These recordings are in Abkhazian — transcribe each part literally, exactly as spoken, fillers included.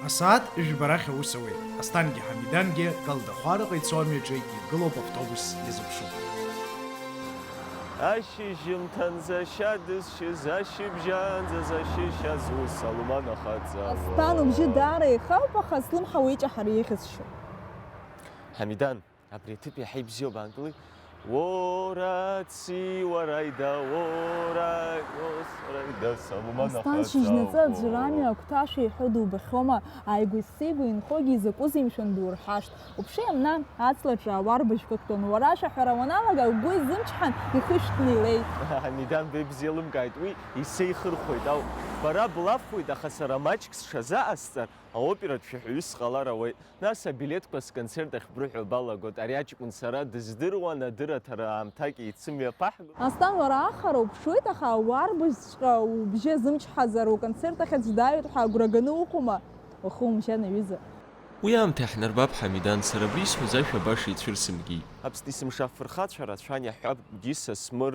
Асааҭ жәба рахь аус ауеит. Асҭангьы Ҳамидангьы Калдахәараҟа ицо амҩаҿы иргылоуп автобус иазыԥшу. Ашьыжьымҭанӡа ашьа дызшьыз, ашьыбжьаанӡа зашьышьаз, ус Салуман ахаҵа. Асҭан лбжьы даара еихауп, аха слымҳа уеиҷаҳар еиӷьасшьоит. Ҳамидан, абри аҭыԥ иаҳа ибзиоуп, аанкылеи. Уора, ци, уара, ида, уора, ус, уара, ида, Салуман ахаҵа. Асҭан шьыжьнаҵы аӡәыр амҩа агәҭашәа иҳәо дубахьоума? Ааигәа-сигәа инхогьы изакәызеи, мшәан, дурҳашт? Уԥши, амна, аҵлаҿы ауарбажә кыдтәан, уара ашәаҳәара уаналага, угәы изымчҳан, ихышәҭны илеит. Ҳамидан, беи бзиа лымгааит, уи исеихырхәоит ауп. Бара блафуеит, аха сара маҷк сҽазыҟасҵар, аоператә шәаҳәаҩы сҟалар ауеит. Нас абилеҭқәа сконцерт ахь брыҳәо балагоит, ари аҷкәын сара дыздыруан, адырраҭара аамҭак еицымҩаԥаҳго. Асҭан, уара ахара уԥшуеит, аха ауарбажәҵәҟьа убжьы азымчҳазар, уконцерт ахь аӡә дааиуеит ҳәа агәра ганы уҟоума? Ухы умжьан, аҩыза. Уи аамҭа иаҳнарбап, Ҳамидан, сара абри исҳәоз ашәа баша ицәырсымгеит. Аԥсны есымша афырхацәа рацәан, иаҳҳәап, Гиса Смыр,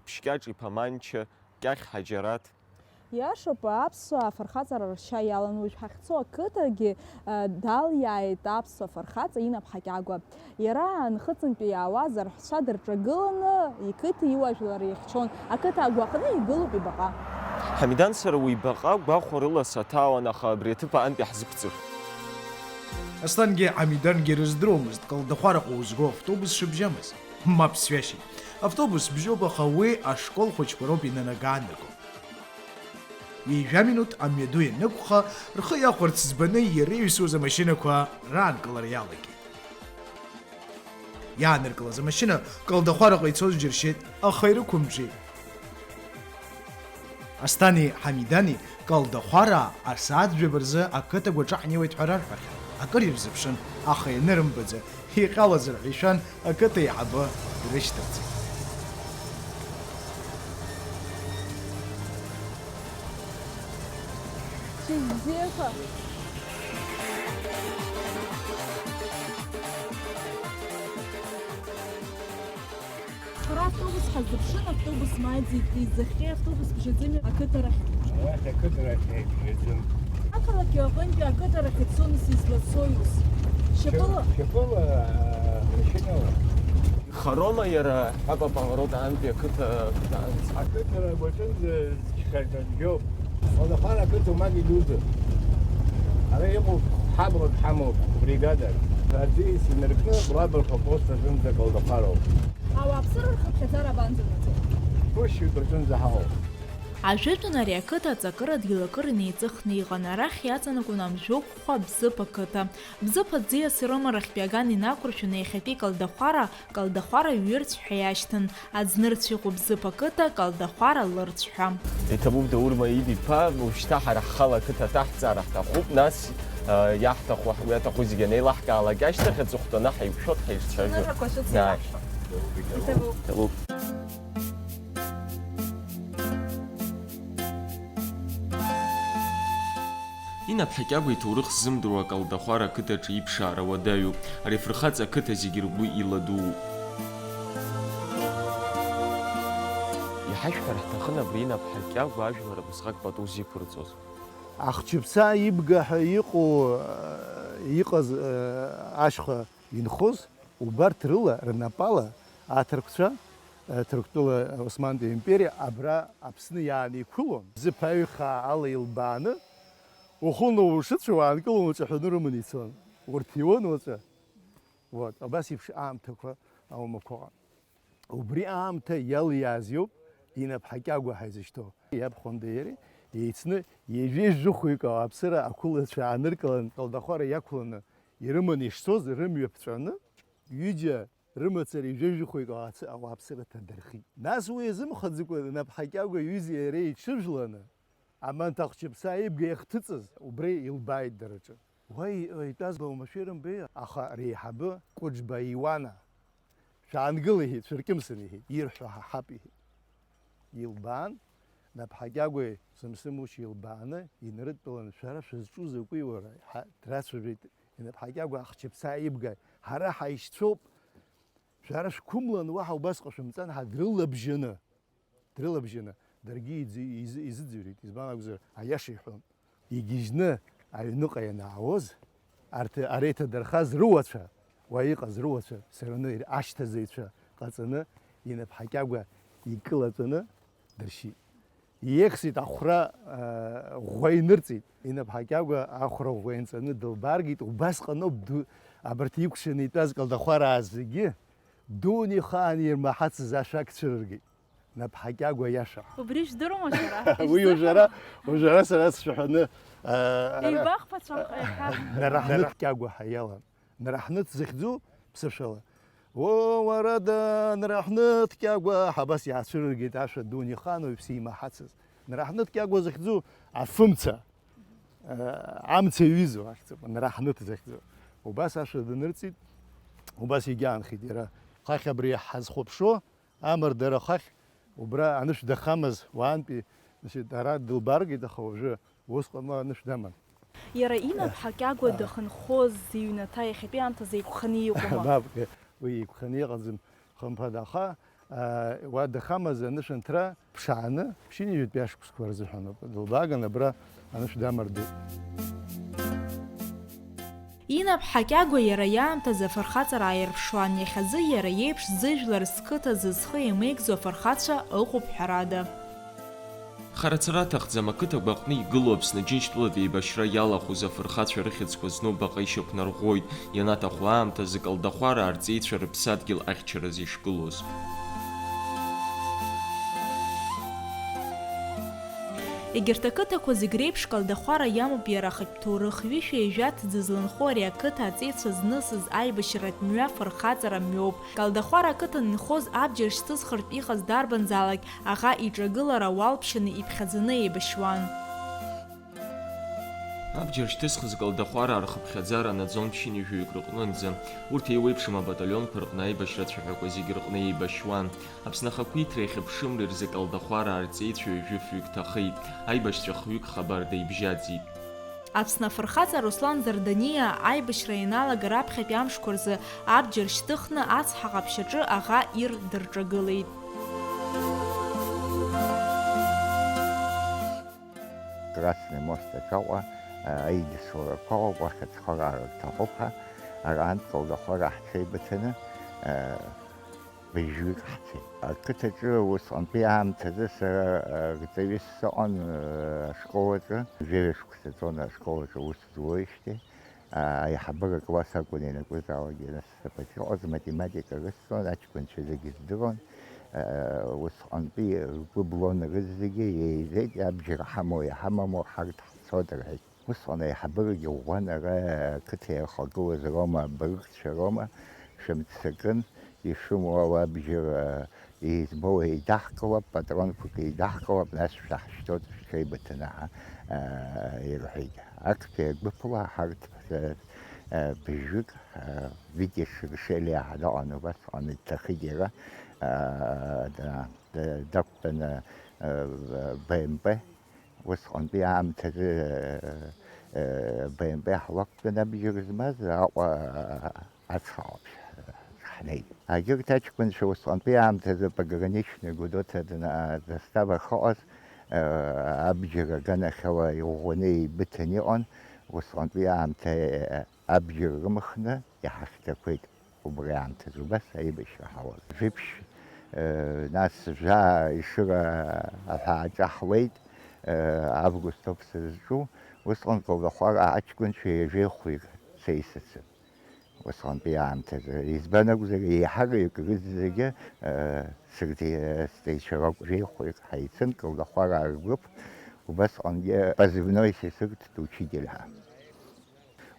Ԥшькьаҿ-иԥа Манча, Кьахь Ҳаџьараҭ. Иашоуп, аԥсуаа афырхаҵара ршьа иалан, уажә ҳахьцо ақыҭагьы, а, далиааит аԥсуа фырхаҵа Инаԥҳа Кьагәа. Иара нхыҵынтәи иаауаз арҳәцәа дырҿагыланы, иқыҭа иуаажәлар иахьчон. Ақыҭа агәаҟны игылоуп ибаҟа. Ҳамидан, сара уи баҟа гәахәарыла саҭаауан, аха абри аҭыԥ аҟынтә иаҳзықәҵыр. Аслангьы Ҳамидангьы рыздыруамызт Калдахәараҟа узго автобус шыбжьамыз. Мап сҩашьеит. Автобус бжьоуп, аха уи ашкол хәыҷқәа роуп инанага-аанаго. Ҩажәа минуҭ амҩаду ианнықәха, рхы иахәарц ӡбаны иреиҩсуаз амашьынақәа раанкылара иалагеит. Иааныркылаз амашьына Калдахәараҟа ицоз џьыршьеит, аха ирықәымҿиеит. Асҭани Ҳамидани Калдахәараа асааҭ жәаба рзы ақыҭа агәаҿы ҳнеиуеит ҳәа рарҳәахьан. Акыр ирзыԥшын, аха ианырымбаӡа, иҟьалазар ҳәа ишәан, ақыҭа аиҳабы дрышьҭырҵеит. Шьыжьбзиақәа! Ҳара автобус ҳазыԥшын, автобус мааиӡеит, изахьеи автобус бжьаӡыми ақыҭарахь? Арахь ақыҭарахь ибжьаӡым. Ақалақь аҟынтәи ақыҭарахь ицон сизлацои ус? Шьапыла? Шьапыла, машьынала. Харома иара, ҳәапапа ворот аантәи ақыҭа, ақыҭаанӡа. Ақыҭара агәаҿынӡа зқьхьаҿа бжьоуп. Калдахәара ақыҭа уамак идуӡӡам. Ара иҟоуп ҳаблак ҳамоуп, бригадак. Аӡиас инаркны Блабырхәа апост аҿынӡа Калдахәароуп. Ауааԥсыра рхыԥхьаӡара абанӡанаӡо? Ԥышьҩык рҿынӡа ҳаҟоуп. Ажәытәан ари ақыҭа аҵакыра дгьыл акыр инеиҵыхны иҟан, арахь иаҵанакуан Амжәохәхәа Бзыԥ ақыҭа. Бзыԥ аӡиас ирымарахьтәи аган инақәыршәаны иахьатәи Калдахәара, Калдахәара ҩырцә ҳәа иашьҭан, аӡнырцә иҟоу Бзыԥ ақыҭа, Калдахәара лырцә ҳәа. Иҭабуп, Даур Маид-иԥа, уажәшьҭа ҳара ҳхала ақыҭа аҭаҳҵара ҳҭахуп, нас, э, иаҳҭаху, уи аҭаху зегьы анеилаҳкаалак ашьҭахь аҵыхәтәаны ҳаиқәшәоит, ҳаицәажәоит. Сценарақәа шәыцу. Ааи. Иҭабуп. Иҭабуп. Инаԥҳа Кьагәа иҭоурых ззымдыруа Калдахәара ақыҭаҿы иԥшаара уадаҩуп. Ари афырхаҵа ақыҭа зегьы ргәы иладууп. Иҳашәҳәар ҳҭахын абри Инаԥҳа Кьагәа ажәлар абасҟак пату зиқәырҵоз. Ахчыԥса ибга ҳәа иҟоу, иҟаз, ашьха инхоз, убарҭ рыла, рнапала аҭырқәцәа, Ҭырқәтәыла Османтәи аимпериа абра Аԥсны иаанеиқәылон. Зыԥаҩхаа ала илбааны, ухәылны ушыцәоу уаанкыланы уҿаҳәаны рыманы ицон. Урҭ иуан уаҵәы. Вот, абас еиԥш аамҭақәа аумақәа ыҟан. Убри аамҭа иалиааз иоуп Инаԥҳа Кьагәа ҳәа изышьҭоу. Иабхәындеи иареи еицны ҩажәи жәохәҩык ауааԥсыра ақәылацәа ааныркылан, Калдахәара иақәланы ирыманы ишцоз рымҩа ԥҵәаны, ҩыџьа рымацара ҩажәи жәохәҩык ауаацы-, ауааԥсыра ҭадырхит. Нас уи азымхаӡакәа Инаԥҳа Кьагәа иҩызеи иареи иҽыжәланы, Аманҭ ахәҷыԥса ибга иахҭыҵыз убри илбааит дара рҿы. Уа и-, итәаз баумашәа ирымбеи, аха реиҳабы Кәыџба Иуана, шәаангыл, иҳәеит, шәыркьымсын, иҳәеит, ирҳәо ҳаҳап, иҳәеит. Илбаан, Наԥҳа Кьагәеи Сымсым Мушьи илбааны, инарыдтәалан, шәара шәызҿу закәи, уара, ҳа-, драцәажәеит Инаԥҳа Кьагәа ахәҷыԥса ибга, ҳара ҳаишьцәоуп, шәара шәқәымлан, уаҳа убасҟа шәымҵан ҳәа дрылабжьаны. Дрылабжьаны, даргьы иӡ-, изы-, изыӡырҩит, избан акәзар, аиаша иҳәон. Игьежьны, аҩныҟа ианаауаз, арҭ, ара иҭадырхаз рыуацәа, уа иҟаз рыуацәа, все равно ир-, ашьҭазыҩцәа ҟаҵаны, Инаԥҳа Кьагәа икылатәаны дыршьит. Иеихсит ахәра, а, ӷәӷәа инырҵеит. Инаԥҳа Кьагәа ахәра ӷәӷәа инҵаны дылбааргеит, убасҟаноуп ду-, абарҭ икәшаны итәаз Калдахәараа зегьы, Дунеи хаан ирмаҳацыз ашәак цәырыргеит. Наԥҳа Кьагәа иаша. Убри жәдыруама уажәара? Уи уажәара, уажәара сара сшәаҳәаны, а, ара Еибахәацәа иаҳа. Нараҳнытә Кьагәа ҳәа иалан. Нараҳнытә захьӡу ԥсышәала. О, уара да, Нараҳнытә Кьагәа, ҳабас иаацәырыргеит ашәа Дунеи хаан уаҩԥсы имаҳацыз. Нараҳнытә Кьагәа захьӡу афымца, а, амца иҩызоу ахьӡуп, Нараҳнытә захьӡу. Убас ашәа данырҵит, убас егьаанхеит иара. Хахь абри ҳазхәаԥшуа, амардара хахь, убра анышә дахамаз уаантәи, значит, ара дылбаргеит, аха уажәы усҟан уа анышә даман. Иара Инаԥҳа Кьагәа дахьынхоз иҩнаҭа иахьатәи аамҭазы еиқәханы иҟоума? Мап, уи еиқәханы иҟаӡам, хымԥада, аха, а, уа дахамаз анышәынҭра ԥшааны, ԥшьынҩажәатәи ашықәсқәа рзыҳәан ауп, дылбааган абра анышә дамардеит. Инаԥҳа Кьагәа иара иаамҭазы афырхаҵара ааирԥшуан, иахьазы иара иеиԥш зыжәлар зқыҭазы зхы еимеигӡо афырхацәа ыҟоуп ҳәарада. Харацара аҭахӡам, ақыҭақәа аҟны игылоу Аԥсны Џьынџьтәылатә еибашьра иалахәыз афырхацәа рыхьӡқәа зну баҟа ишьақәнарӷәӷәоит, ианаҭаху аамҭазы Калдахәараа рҵеицәа рыԥсадгьыл ахьчараз ишгылоз. Егьырҭ ақыҭақәа зегь реиԥш Калдахәара иамоуп иара ахатә ҭоурых. Ҩышәи жәаҭӡа зланхо ари ақыҭа аҵеицәа знысыз аибашьратә мҩа фырхаҵара мҩоуп. Калдахәара ақыҭан инхоз абџьар шьҭызхыртә иҟаз дарбанзаалак аӷа иҿагылара уалԥшьаны иԥхьаӡаны еибашьуан. Абџьар шьҭызхыз Калдахәараа рхыԥхьаӡара анаӡон ԥшьынҩажәаҩык рыҟнынӡа. Урҭ еиуеиԥшым абаталионқәа рҟны аибашьра цәаҳәақәа зегь рыҟны еибашьуан. Аԥсны ахақәиҭреи ахьыԥшымреи рзы Калдахәараа рҵеицәа ҩажәи фҩык ҭахеит, аибашьцәа хҩык хабарда ибжьаӡит. Аԥсны афырхаҵа Руслан Зардониа аибашьра ианалага раԥхьатәи амшқәа рзы абџьар шьҭыхны ацҳа ҟаԥшь аҿы аӷа ир дырҿагылеит. Красный мост аҿаҟәа, а, аидысларақәа ыҟоуп, уахь ацхыраара рҭахуп ҳәа, арантә Калдахәараа ҳцеибыҭаны, а, быжьҩык ҳцеит. Ақыҭаҿы усҟантәи аамҭазы сара, а, рҵаҩыс сыҟан, а, ашкол аҿы, жәаҩа шықәса ҵуан ашкол аҿы аус зуеижьҭеи. А, аиҳабыра класс акәын ианакәызаалакгьы, нас сабацәа иҟаз математика рысҭон, аҷкәынцәа зегьы здыруан. А, усҟантәи ргәы блон рызегьы, еизеит, абџьар ҳамоу иҳамаму, ҳарҭ ҳцоит рҳәеит. Усҟан аиҳабырагьы ӷәӷәан, ара ақыҭа иахагылаз роума, абыргцәа роума, шәымццакын, ишәымоу ала абџьар, а, Избоу еидаҳкылап, патронқәак еидаҳкылап, нас шәаҳшьҭоит, шәҽеибыҭаны ҳа, аа, ирҳәеит. Актәи агәыԥла ҳарҭ, э, э, быжәҩык, э, Витя Шершелиа ҳәа дыҟан, убасҟан дҭахеит иара, аа, да-, да-, дақәтәаны, э, Б М П. Усҟантәи аамҭазы, э, э, Б М П ҳлақәтәан абџьар змаз Аҟәа ацҳа ҟаԥшь ҳнеит. Егьырҭ аҷкәынцәа усҟантәи аамҭазы пограничный Гәдоуҭа дна-, застава ахьыҟаз, э, абџьар аганахьала иӷәӷәаны еибыҭан иҟан, усҟантәи аамҭа, э, абџьар рымхны иҳахьӡақәеит. Убри аамҭазы убас аибашьра ҳауан. Жәиԥшь, э, нас жәаа Ешыра аҳәааҿы ҳлеит, э, август ауп сызҿу, усҟан Калдахәараа аҷкәынцәа ҩажәеи хәҩык са исыцын. Усҟантәи аамҭазы, избан акәзар, еиҳараҩык рызегьы, э, сырҵеи-, сҵеицәа ракәын, ҩажәеи хәҩык ҳаицын, Калдахәараа ргәыԥ, убасҟангьы позывной сисырҭт учитель ҳәа.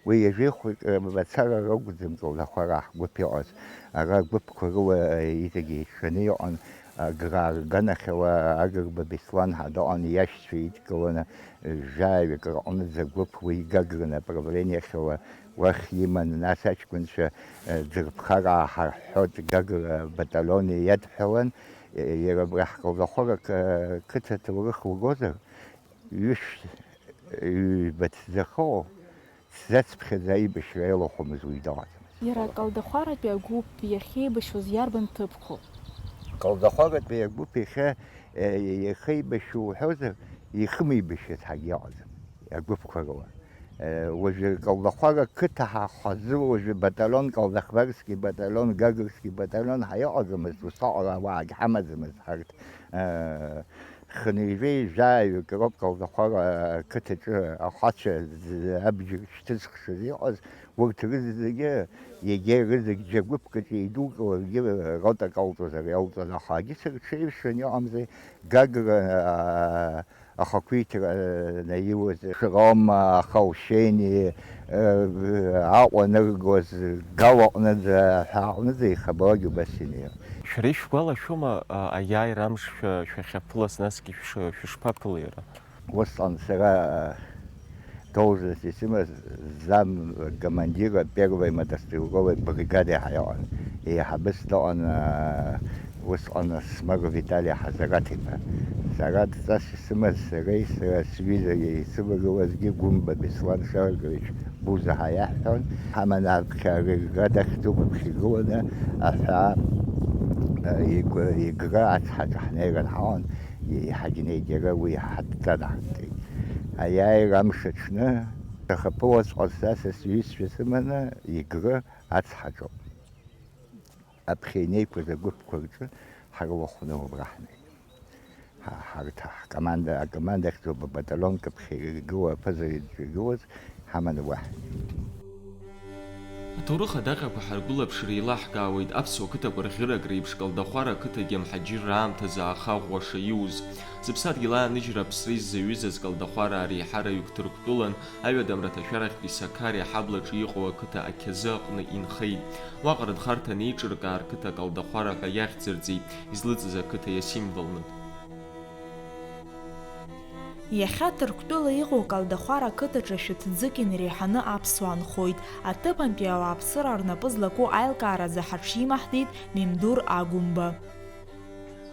Уи ҩажәеи хәҩык, э, мацара ракәӡам Калдахәараа ҳгәыԥ иҟаз. Ара гәыԥқәа рыла, э, иҵегь еицәаны иҟан, Аграа рганахьала Агрба Беслан ҳәа дыҟан, иашьцәа идкыланы, э, жәаҩык рҟынӡа гәыԥ, уи Гагра направлениахьала уахь иман, нас аҷкәынцәа, э, ӡырԥхараа ҳарҳәҳәоит, Гагра баталион иадҳәалан, э, иара абра ҳколдахәара қ-, қыҭа ҭоурых угозар, ҩышә, ҩба ҭӡахо, Сзацԥхьаӡа аибашьра иалахәымыз уаҩ дыҟаӡамызт. Иара Калдахәаратәи агәыԥ иахьеибашьуаз иарбан ҭыԥқәоу? Калдахәаратәи агәыԥ иахьа, е, иахеибашьу уҳәозар, ихымеибашьаз ҳәагьы иҟаӡам, агәыԥқәа рыла. Уажәы Калдахәара қыҭа ҳа ҳазы, уажәы батальон, Калдахварски батальон, Гагрски батальон ҳаиҟаӡамызт, ус аҟара ауаагь ҳамаӡамызт ҳарҭ. Хынҩажәеи жәаҩык роуп Калдахәара қыҭаҿы ахәацәа абџьар шьҭызхшаз иҟаз, урҭ рызегьы, егьа рызегь џьагәыԥк аҿы идукыларгьы ротак алҵозар иалҵуан, аха агьыс рҽеиҩшран иҟамзи, Гагра ахақәиҭра наиуаз, Шрома, Хаушени, Аҟәа аныргоз, Гау аҟныӡа, ҳәа аҟныӡа ихабалак убас инеиуан. Шәара ишәгәалашәома, а, аиааира амш шәа-, шәахьаԥылаз, насгьы шәш-, шәышԥаԥылеи иара? Усҟан сара, а, должность исымаз зам командира первой мотострелковой бригады ҳәа иҟан. Еиҳабыс дыҟан, а, усҟан Смыр Витали Ҳазараҭ-иԥа. Сара дҵас исымаз сареи сара сҩыза исывагылазгьы Гәымба Беслан Шаргович Буза ҳәа иаҳҳәон. Ҳаман аԥхьа арыгга дахьӡуп, аԥхьа игыланы аҳәаа, э, иг-, Игра ацҳаҿы ҳнеиран ҳаҟан, иҳагьнеит иара, уи ҳадҵа даҳҭеит. Аиааира амш аҽны, сахьаԥылаҵәҟьа са, са сҩызцәа сыманы Игра ацҳаҿоуп. Аԥхьа инеиқәыз агәыԥқәа рҿы ҳрылахәны убра ҳнеит. Ҳа-, ҳарҭ ҳкоманда, акоманда ахьӡуп, абаталион каԥхьа иргылоу, аԥыза иргылоз ҳаманы уа ҳнеит. Аҭоурых адаҟьақәа ҳаргәылаԥшыр еилаҳкаауеит аԥсуа қыҭақәа рӷьырак реиԥш Калдахәара ақыҭагьы амҳаџьырра аамҭазы аахаӷәӷәаша иуз. Зыԥсадгьыл ааныжьра аԥсра иззаҩызаз Калдахәараа реиҳараҩык Ҭырқәтәылан, аҩадамра аҭашәарахьтәи Сақариа аҳаблаҿы иҟоу ақыҭа Ақьазы аҟны инхеит. Уаҟа рынхарҭа анеиҿыркаа, рқыҭа Калдахәара ҳәа иахьӡырҵеит, излыҵыз ақыҭа иасимволны. Иахьа Ҭырқәтәыла иҟоу Калдахәара ақыҭаҿы шәҭ-ӡык инареиҳаны аԥсуаа нхоит. Аҭыԥантәи ауааԥсыра рнапы злаку аилкааразы ҳаҽимаҳдеит Мемдур Агәымба.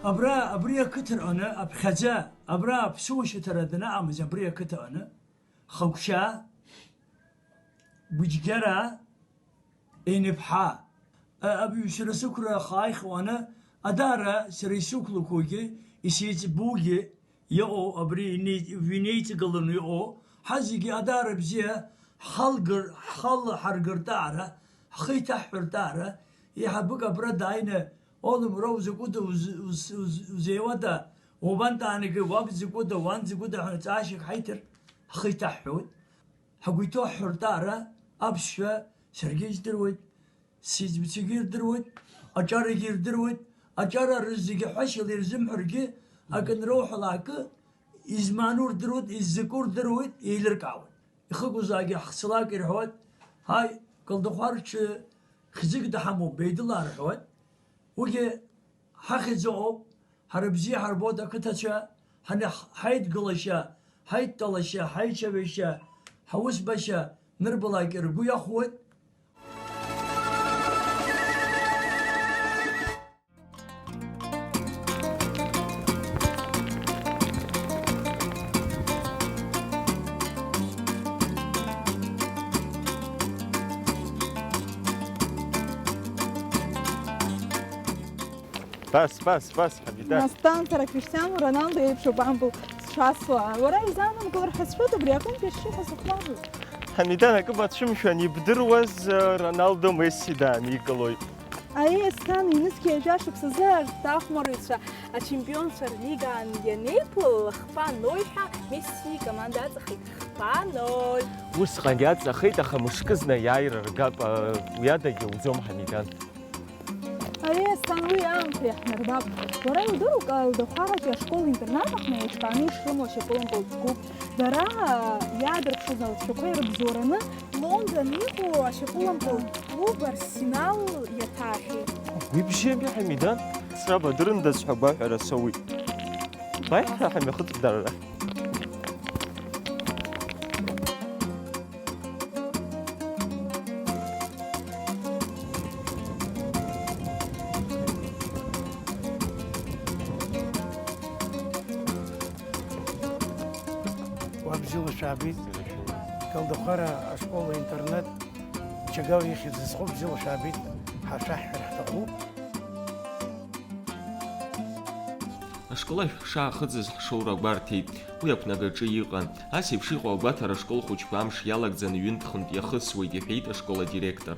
Абра, абри ақыҭа рҟны аԥхьаӡа, абра аԥсуа шьаҭара данаҟамыз абри ақыҭа аҟны, Хагәшьаа, Гәыџьгьараа, Ениԥҳа, а-, аб-, сара сықәра хааихьоу аны, adaара сара исықәлақәоугьы, исеиҵбугьы иҟоу, абри инеи-, инеиҵагыланы иҟоу, ҳазегьы adaара бзиа ҳхалгар-, ҳхалҳаргартә аара, ҳхы иҭаҳҳәартә аара, еиҳабык абра дааины, Олым, уара узакәыда, уз-, уз-, уз-, узеиуада, уабантәаанагеи, уаб закәыда, уан закәыда ҳәа ҵаашьак ҳаиҭар, ҳхы иҭаҳҳәоит. Ҳгәы иҭоу ҳҳәартә аара аԥсшәа саргьы издыруеит, сиҵбцәагьы ирдыруеит, аҿарагьы ирдыруеит, аҿара рызегьы ҳәашьала ирзымҳәаргьы, акы анроуҳәалакы, измаану рдыруеит, иззаку рдыруеит, еилыркаауеит. Ихыгузаагьы ҳхцалак ирҳәоит, ҳаи, Калдахәарчы хьӡык даҳамоуп, беидыла рҳәоит. Уигьы ҳахьӡ ыҟоуп, ҳара бзиа ҳарбоит ақыҭацәа, ҳаныҳ-, ҳаидгылашьа, ҳаидтәалашьа, ҳаичавашьа, ҳаусбашьа нырбалак ргәы иахәоит. Бас, бас, бас, Ҳамида. Нас, дан, сара Криштиану Роналдо еиԥшуп ампыл сшасуа. Уара изаанамгылар ҳәа сшәоит, убри аҟынтәи ашьшьыҳәа сыхәмарроуп. Ҳамида, акы бацәымшәан, ибдыруаз, э, Роналдо Месси дааникылоит. Аиеи, Асҭан, ҩнызқьи жәа шықәсазы арҭ ахәмарыҩцәа ачемпионцәа рлигаан ианеиԥыл, хԥа ноль ҳәа Месси икоманда аҵахеит. Хԥа ноль. Усҟан иаҵахеит, аха мышкызны аиааира ргап, а, уи адагьы ауӡом, Ҳамидан. Аиеи, Асҭан, уи аамҭа иаҳнарбап. Уара иудыруа, Калдахәаратәи ашкол-интернат аҟны еиҿкааны ишрымоу ашьапылампылтә клуб, дара иаадырԥшыз алҵшәақәа ирыбзоураны, Лондон иҟоу ашьапылампылтә клуб Арсенал иаҭаахьеит. Уи бзиами, Ҳамидан, срабадырындаз ҳәа агәаҳәара соуит. Бааит ҳәа ҳамҩахыҵп дара рахь. Уа бзиала шәаабеит. Калдахәара ашкол-интернат Чагау ихьӡ зху бзиала шәаабеит, ҳашәаҳҳәар ҳҭахуп. Ашкол ашә ҳшаахыҵыз ҳшоура гәарҭеит. Уи ақәнагаҿы иҟан. Ас еиԥш иҟоу агәаҭара ашкол хәыҷқәа амш иалагӡаны ҩынтә-хынтә иахысуеит, иҳәеит ашкол адиректор.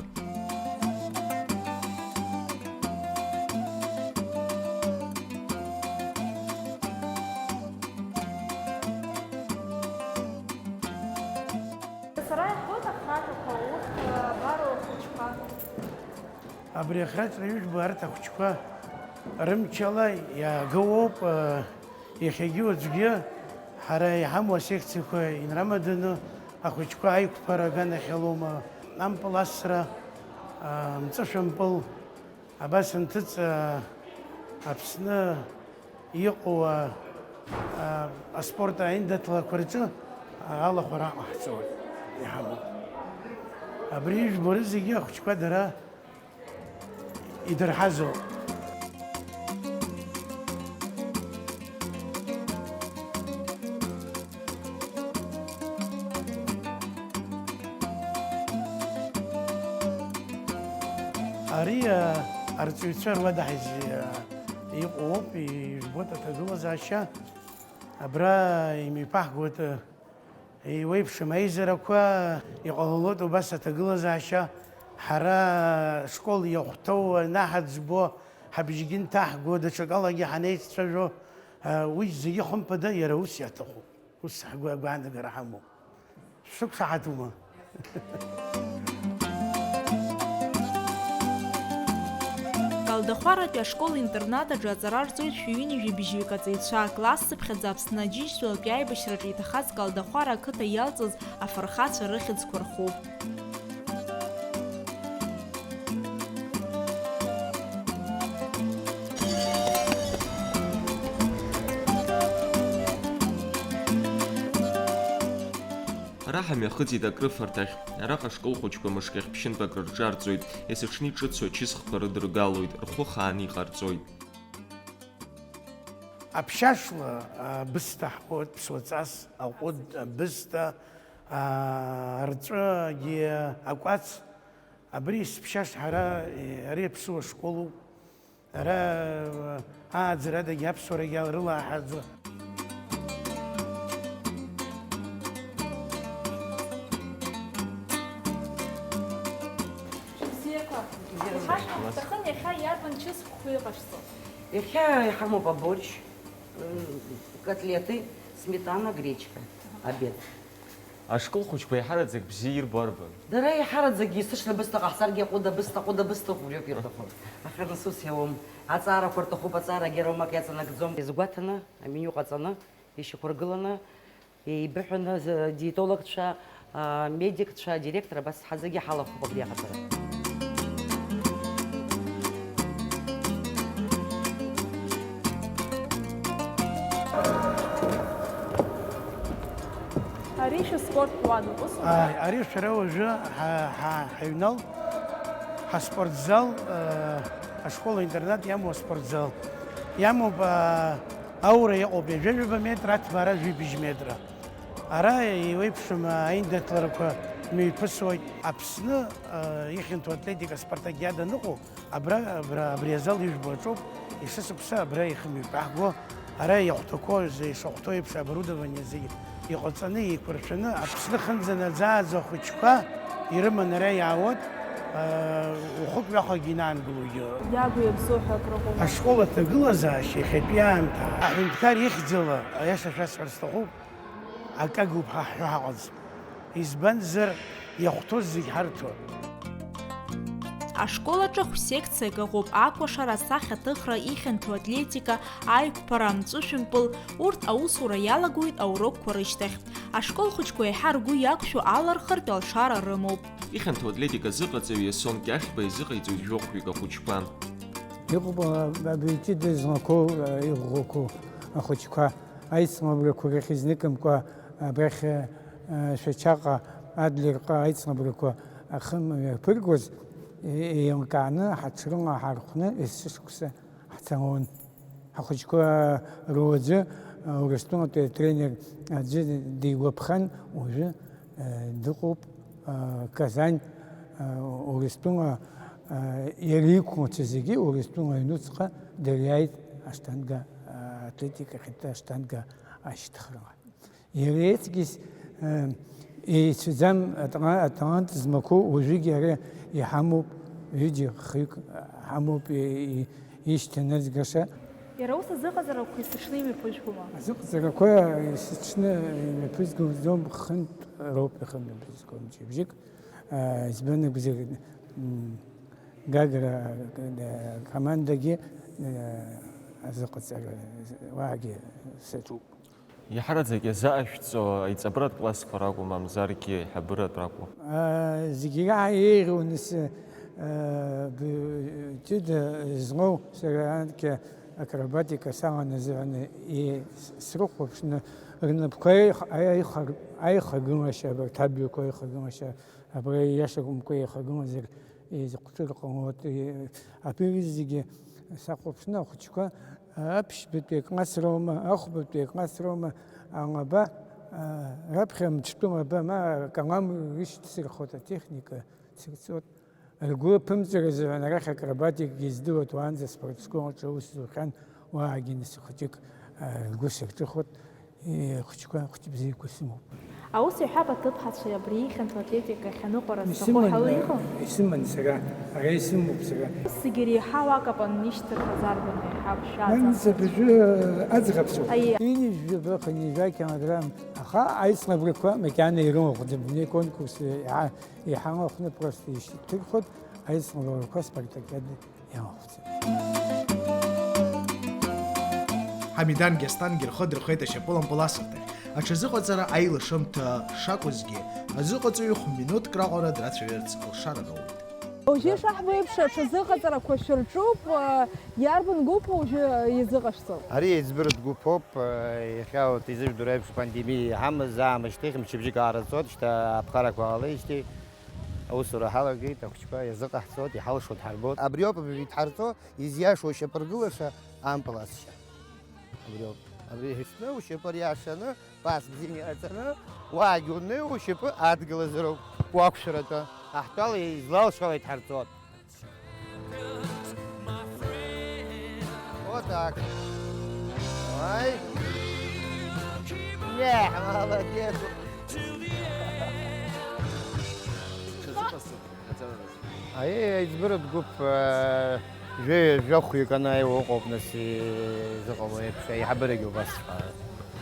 Сара иаҳбоит ахаҭақәа, урҭ, абар, ахәыҷқәа. Абри ахраҵәҟьа ижәбо арҭ ахәыҷқәа рымчала иаагоуп, э, иахьагьы уаҵәгьы ҳара иҳамоу асекциақәа инрамаданы ахәыҷқәа аиқәԥара аганахьалома, ампыл асра, э, мҵышәампыл, абас анҭыҵ, э, Аԥсны иҟоу, э, э, аспорт аиндаҭларақәа рҿы, э, алахәара ҟаҳҵоит, иҳамоуп. Абри ижәбо рызегьы ахәыҷқәа дара идырҳазоуп. Ари, а, арҵаҩцәа руадаҳәа иҟоуп, ижәбоит аҭагылазаашьа. Абра имеиқәаҳгоит, а, Еиуеиԥшым аизарақәа, иҟалалоит убас аҭагылазаашьа, ҳара школ иахәҭоу, анаҳа ӡбо, ҳабжьгьы нҭаҳго, даҽакалагьы ҳанеицәажәо, уи зегьы хымԥада иара ус иаҭахуп. Ус ҳгәы агәаанагара ҳамоуп. Шәықәшаҳаҭума? Калдахәаратәи ашкол-интернат аҿы аҵара рҵоит шәи ҩынҩажәи быжьҩык аҵаҩцәа. Классыԥхьаӡа Аԥсны аџьынџьтәылатәи аибашьраҿы иҭахаз Калдахәара ақыҭа иалҵыз афырхацәа рыхьӡқәа рхуп. Ара ҳамҩахыҵит акрыфарҭахь. Араҟа ашкол хәыҷқәа мышкахь ԥшьынтә акрырҿарҵоит, есыҽны иҿыцу ачысхқәа рыдыргалоит, рхәы хааны иҟарҵоит. Аԥшьашла, а, бысҭа ҳҳәоит, ԥсуаҵас, аҟәыд, абысҭа, а, арҵәыгьы, акәац. Абри сыԥшьаш ҳара, е, ари аԥсуа школуп. Ара, а, ааӡарадагьы аԥсуарагьы рылаҳаӡо. Шәыбзиақәа. Ишәасҳәо ҳҭахын, иахьа иарбан чысхқәоу иҟашәҵо? Иахьа иҳамоуп аборч, м, котлеты, сметана, гречка, обед. Ашкол хәыҷқәа еиҳараӡак бзиа ирбо арбан? Дара еиҳараӡакгьы есыҽны бысҭа ҟаҳҵаргьы аҟәыда, бысҭа, ҟәыда, бысҭа убриоуп ирҭаху. Аха нас ус иауам. Аҵаарақәа рҭахуп, аҵаарагьы аромак иаҵанакӡом. Изгәаҭаны, аменю ҟаҵаны, ишьақәыргыланы, еибыҳәаны, з-, диетологцәа, а, медикцәа, адиректор, абас ҳа зегьы ҳалахәуп абри аҟаҵара. Ари шәыспорт уан, ус? Ааи, ари шәара уажәы ҳа-, ҳа-, ҳаҩналт, ҳаспортзал, э, ашкол-интернат иамоу аспортзал. Иамоуп, э, аура иҟоуп ҩажәа-ҩба метра, аҭбаара жәибжь метра. Ара еиуеиԥшым аиндаҭларақәа мҩаԥысуеит. Аԥсны, э, ихьанҭоу атлетика аспартакиада аныҟоу, Абра, абра, абри азал ижәбо аҿоуп, есышықәса абра ихымҩаԥаҳго, ара иахәҭақәоу, ишахәҭоу еиԥш, оборудование зегьы иҟаҵаны, еиқәыршәаны, Аԥсны хынӡа наӡааӡа ахәыҷқәа ирыманы ара иаауеит, аа, уахык-ҩахагьы инаангылогьы. Иагу иабзоу ҳәа акрыҟоума? Ашкол аҭагылазаашьа иахьатәи аамҭа аҳәынҭқар ихьӡала, аиаша шәасҳәар сҭахуп, акагоуп ҳәа ҳҳәо ҳаҟаӡам. Избанзар, иахәҭоу зегь ҳарҭоит. Ашкол аҿы хә-секциак ыҟоуп, акәашара, асахьаҭыхра, ихьанҭоу атлетика, аиқәԥара, амҵәышәымпыл, урҭ аусура иалагоит аурокқәа рышьҭахь. Ашкол хәыҷқәа еиҳа ргәы иақәшәо алархыртә алшара рымоуп. Ихьанҭоу атлетика азыҟаҵаҩ Иасон Кьахьба изыҟаиҵоит жәохәҩык ахәыҷқәа. Иҟоуп, а, абри ҷыда змақәоу, а, иӷәӷәақәоу ахәыҷқәа. Аицлабрақәа рахь изныкымкәа абрахь, э, Шәачаҟа, Адлерҟа аицлабрақәа ахы мҩаԥыргоз, е-, еилкааны ҳаҽрыла ҳархәны есышықәса ҳцалон. Ҳхәыҷқәа руаӡәы, э, Урыстәылатәи атренер аӡәы дигәаԥхан, уажәы, э, дыҟоуп, э, Казань, э, Урыстәыла, э, иара иқәлацәа зегьы Урыстәыла аҩнуҵҟа дыриааит Аштанга, э, Атлетикахь иҭәу аштанга ашьҭыхрала. Иара иаҵкыс, э, еицәаӡам атала-, аталант змақәоу уажәыгь ара иҳамоуп, ҩыџьа хҩык ҳамоуп, и-, и-, ишьҭанырӡгаша. Иара ус азыҟаҵарақәа есыҽны имҩаԥыжәгома? Азыҟаҵарақәа есыҽны имҩаԥызгоӡом, хынтә роуп ихымҩаԥызго мчыбжьык. Э, избан акәзар, м, Гагра, э, командагьы, э, азыҟаҵара уаагьы саҿуп. Иаҳараӡак иазаашәҵо аиҵабыратә классқәа ракәу, мамзаргьы аиҳабыратә ракәу? Э, зегьы раҳа еиӷьу нас, э, б-, ҷыда злоу сара анкьа акробатика салан азыҳәан, и-, с-, срыхәаԥшны рнапқәа аих-, аихар-, аихагылашьа, абарҭ абаҩқәа аихагылашьа, абра ииашамкәа еихагылазар, изыхәҭыр ҟалоит. Абри зегьы сахәаԥшны ахәыҷқәа аԥшьбатәи акласс роума, ахәбатәи акласс роума, алаба, а, раԥхьа мҿтәы лаба, ма акалам рышьҭсырхоит, атехника цырҵоит. Ргәы аԥымҵәар азыҳәан арахь акробатикгьы здыруеит, уаанӡа аспортшкол аҿы аус зухьан, уаагьы нас хәыҷык, а, ргәы сырҿыхоит. Ихәыҷқәа хәыҷ бзиақәа сымоуп. Аус иҳәап аҭыԥҳацәеи абри ихьанҭоу атлетика ахьаныҟәара зҭаху ҳәа уи иҟоу? Исыман сара, ара исымоуп сара. Зегьы реиҳау акапан ишьҭырхыз арбану еиҳа аԥшшәа аҵа? Нас абыржәы аӡӷабцәа. Аиеи. Ҩынҩажәаба, хынҩажәа килограмм, аха аицлабрақәа макьана ирылахәӡам, абни аконкурс иаҳа, иҳалахәны просто ишьҭырхуеит, аицлабрақәа спартакиада. Иалахәӡам. Ҳамидан Гьастангьы рхы дырхеит ашьапылампыл асырҭахь, аҽазыҟаҵара аилашымҭа шакәызгьы, азыҟаҵаҩы хә-минуҭк раҟара драцәажәарц алшара роуеит. Уажәы ишаҳбо еиԥш, аҽазыҟаҵарақәа шәырҿуп, иарбан гәыԥу уажәы иазыҟашәҵо? Ари аиҵбыратә гәыԥ ауп, иахьа урҭ изыжәдыруа еиԥш пандемиа иҳамаз аамышьҭахь мчыбжьык аараҵоит, шьҭа аԥҟарақәа ҟалеижьҭеи. Аусура ҳалагеит, ахәыҷқәа иазыҟаҳҵоит, иҳалшоит, ҳарбоит. Абриоуп абри идҳарҵо, изиашоу ашьапыргылаша ампыл асшьа. Абриоуп. Абри ҳәысны ушьапы ариашаны, пас бзианы иҟаҵаны, уаагьы унеи ушьапы адгылазароуп, уақәшәаратәы. Аҳҭала излалшауа идҳарҵоит. Вот так. Давай. Не, молодец. Аиеи, аиҵбыратә гәыԥ, э, жәаҩа-жәахәҩык анааиуа ыҟоуп, нас, изыҟало еиԥш, аиҳабырагьы убасҵәҟьа.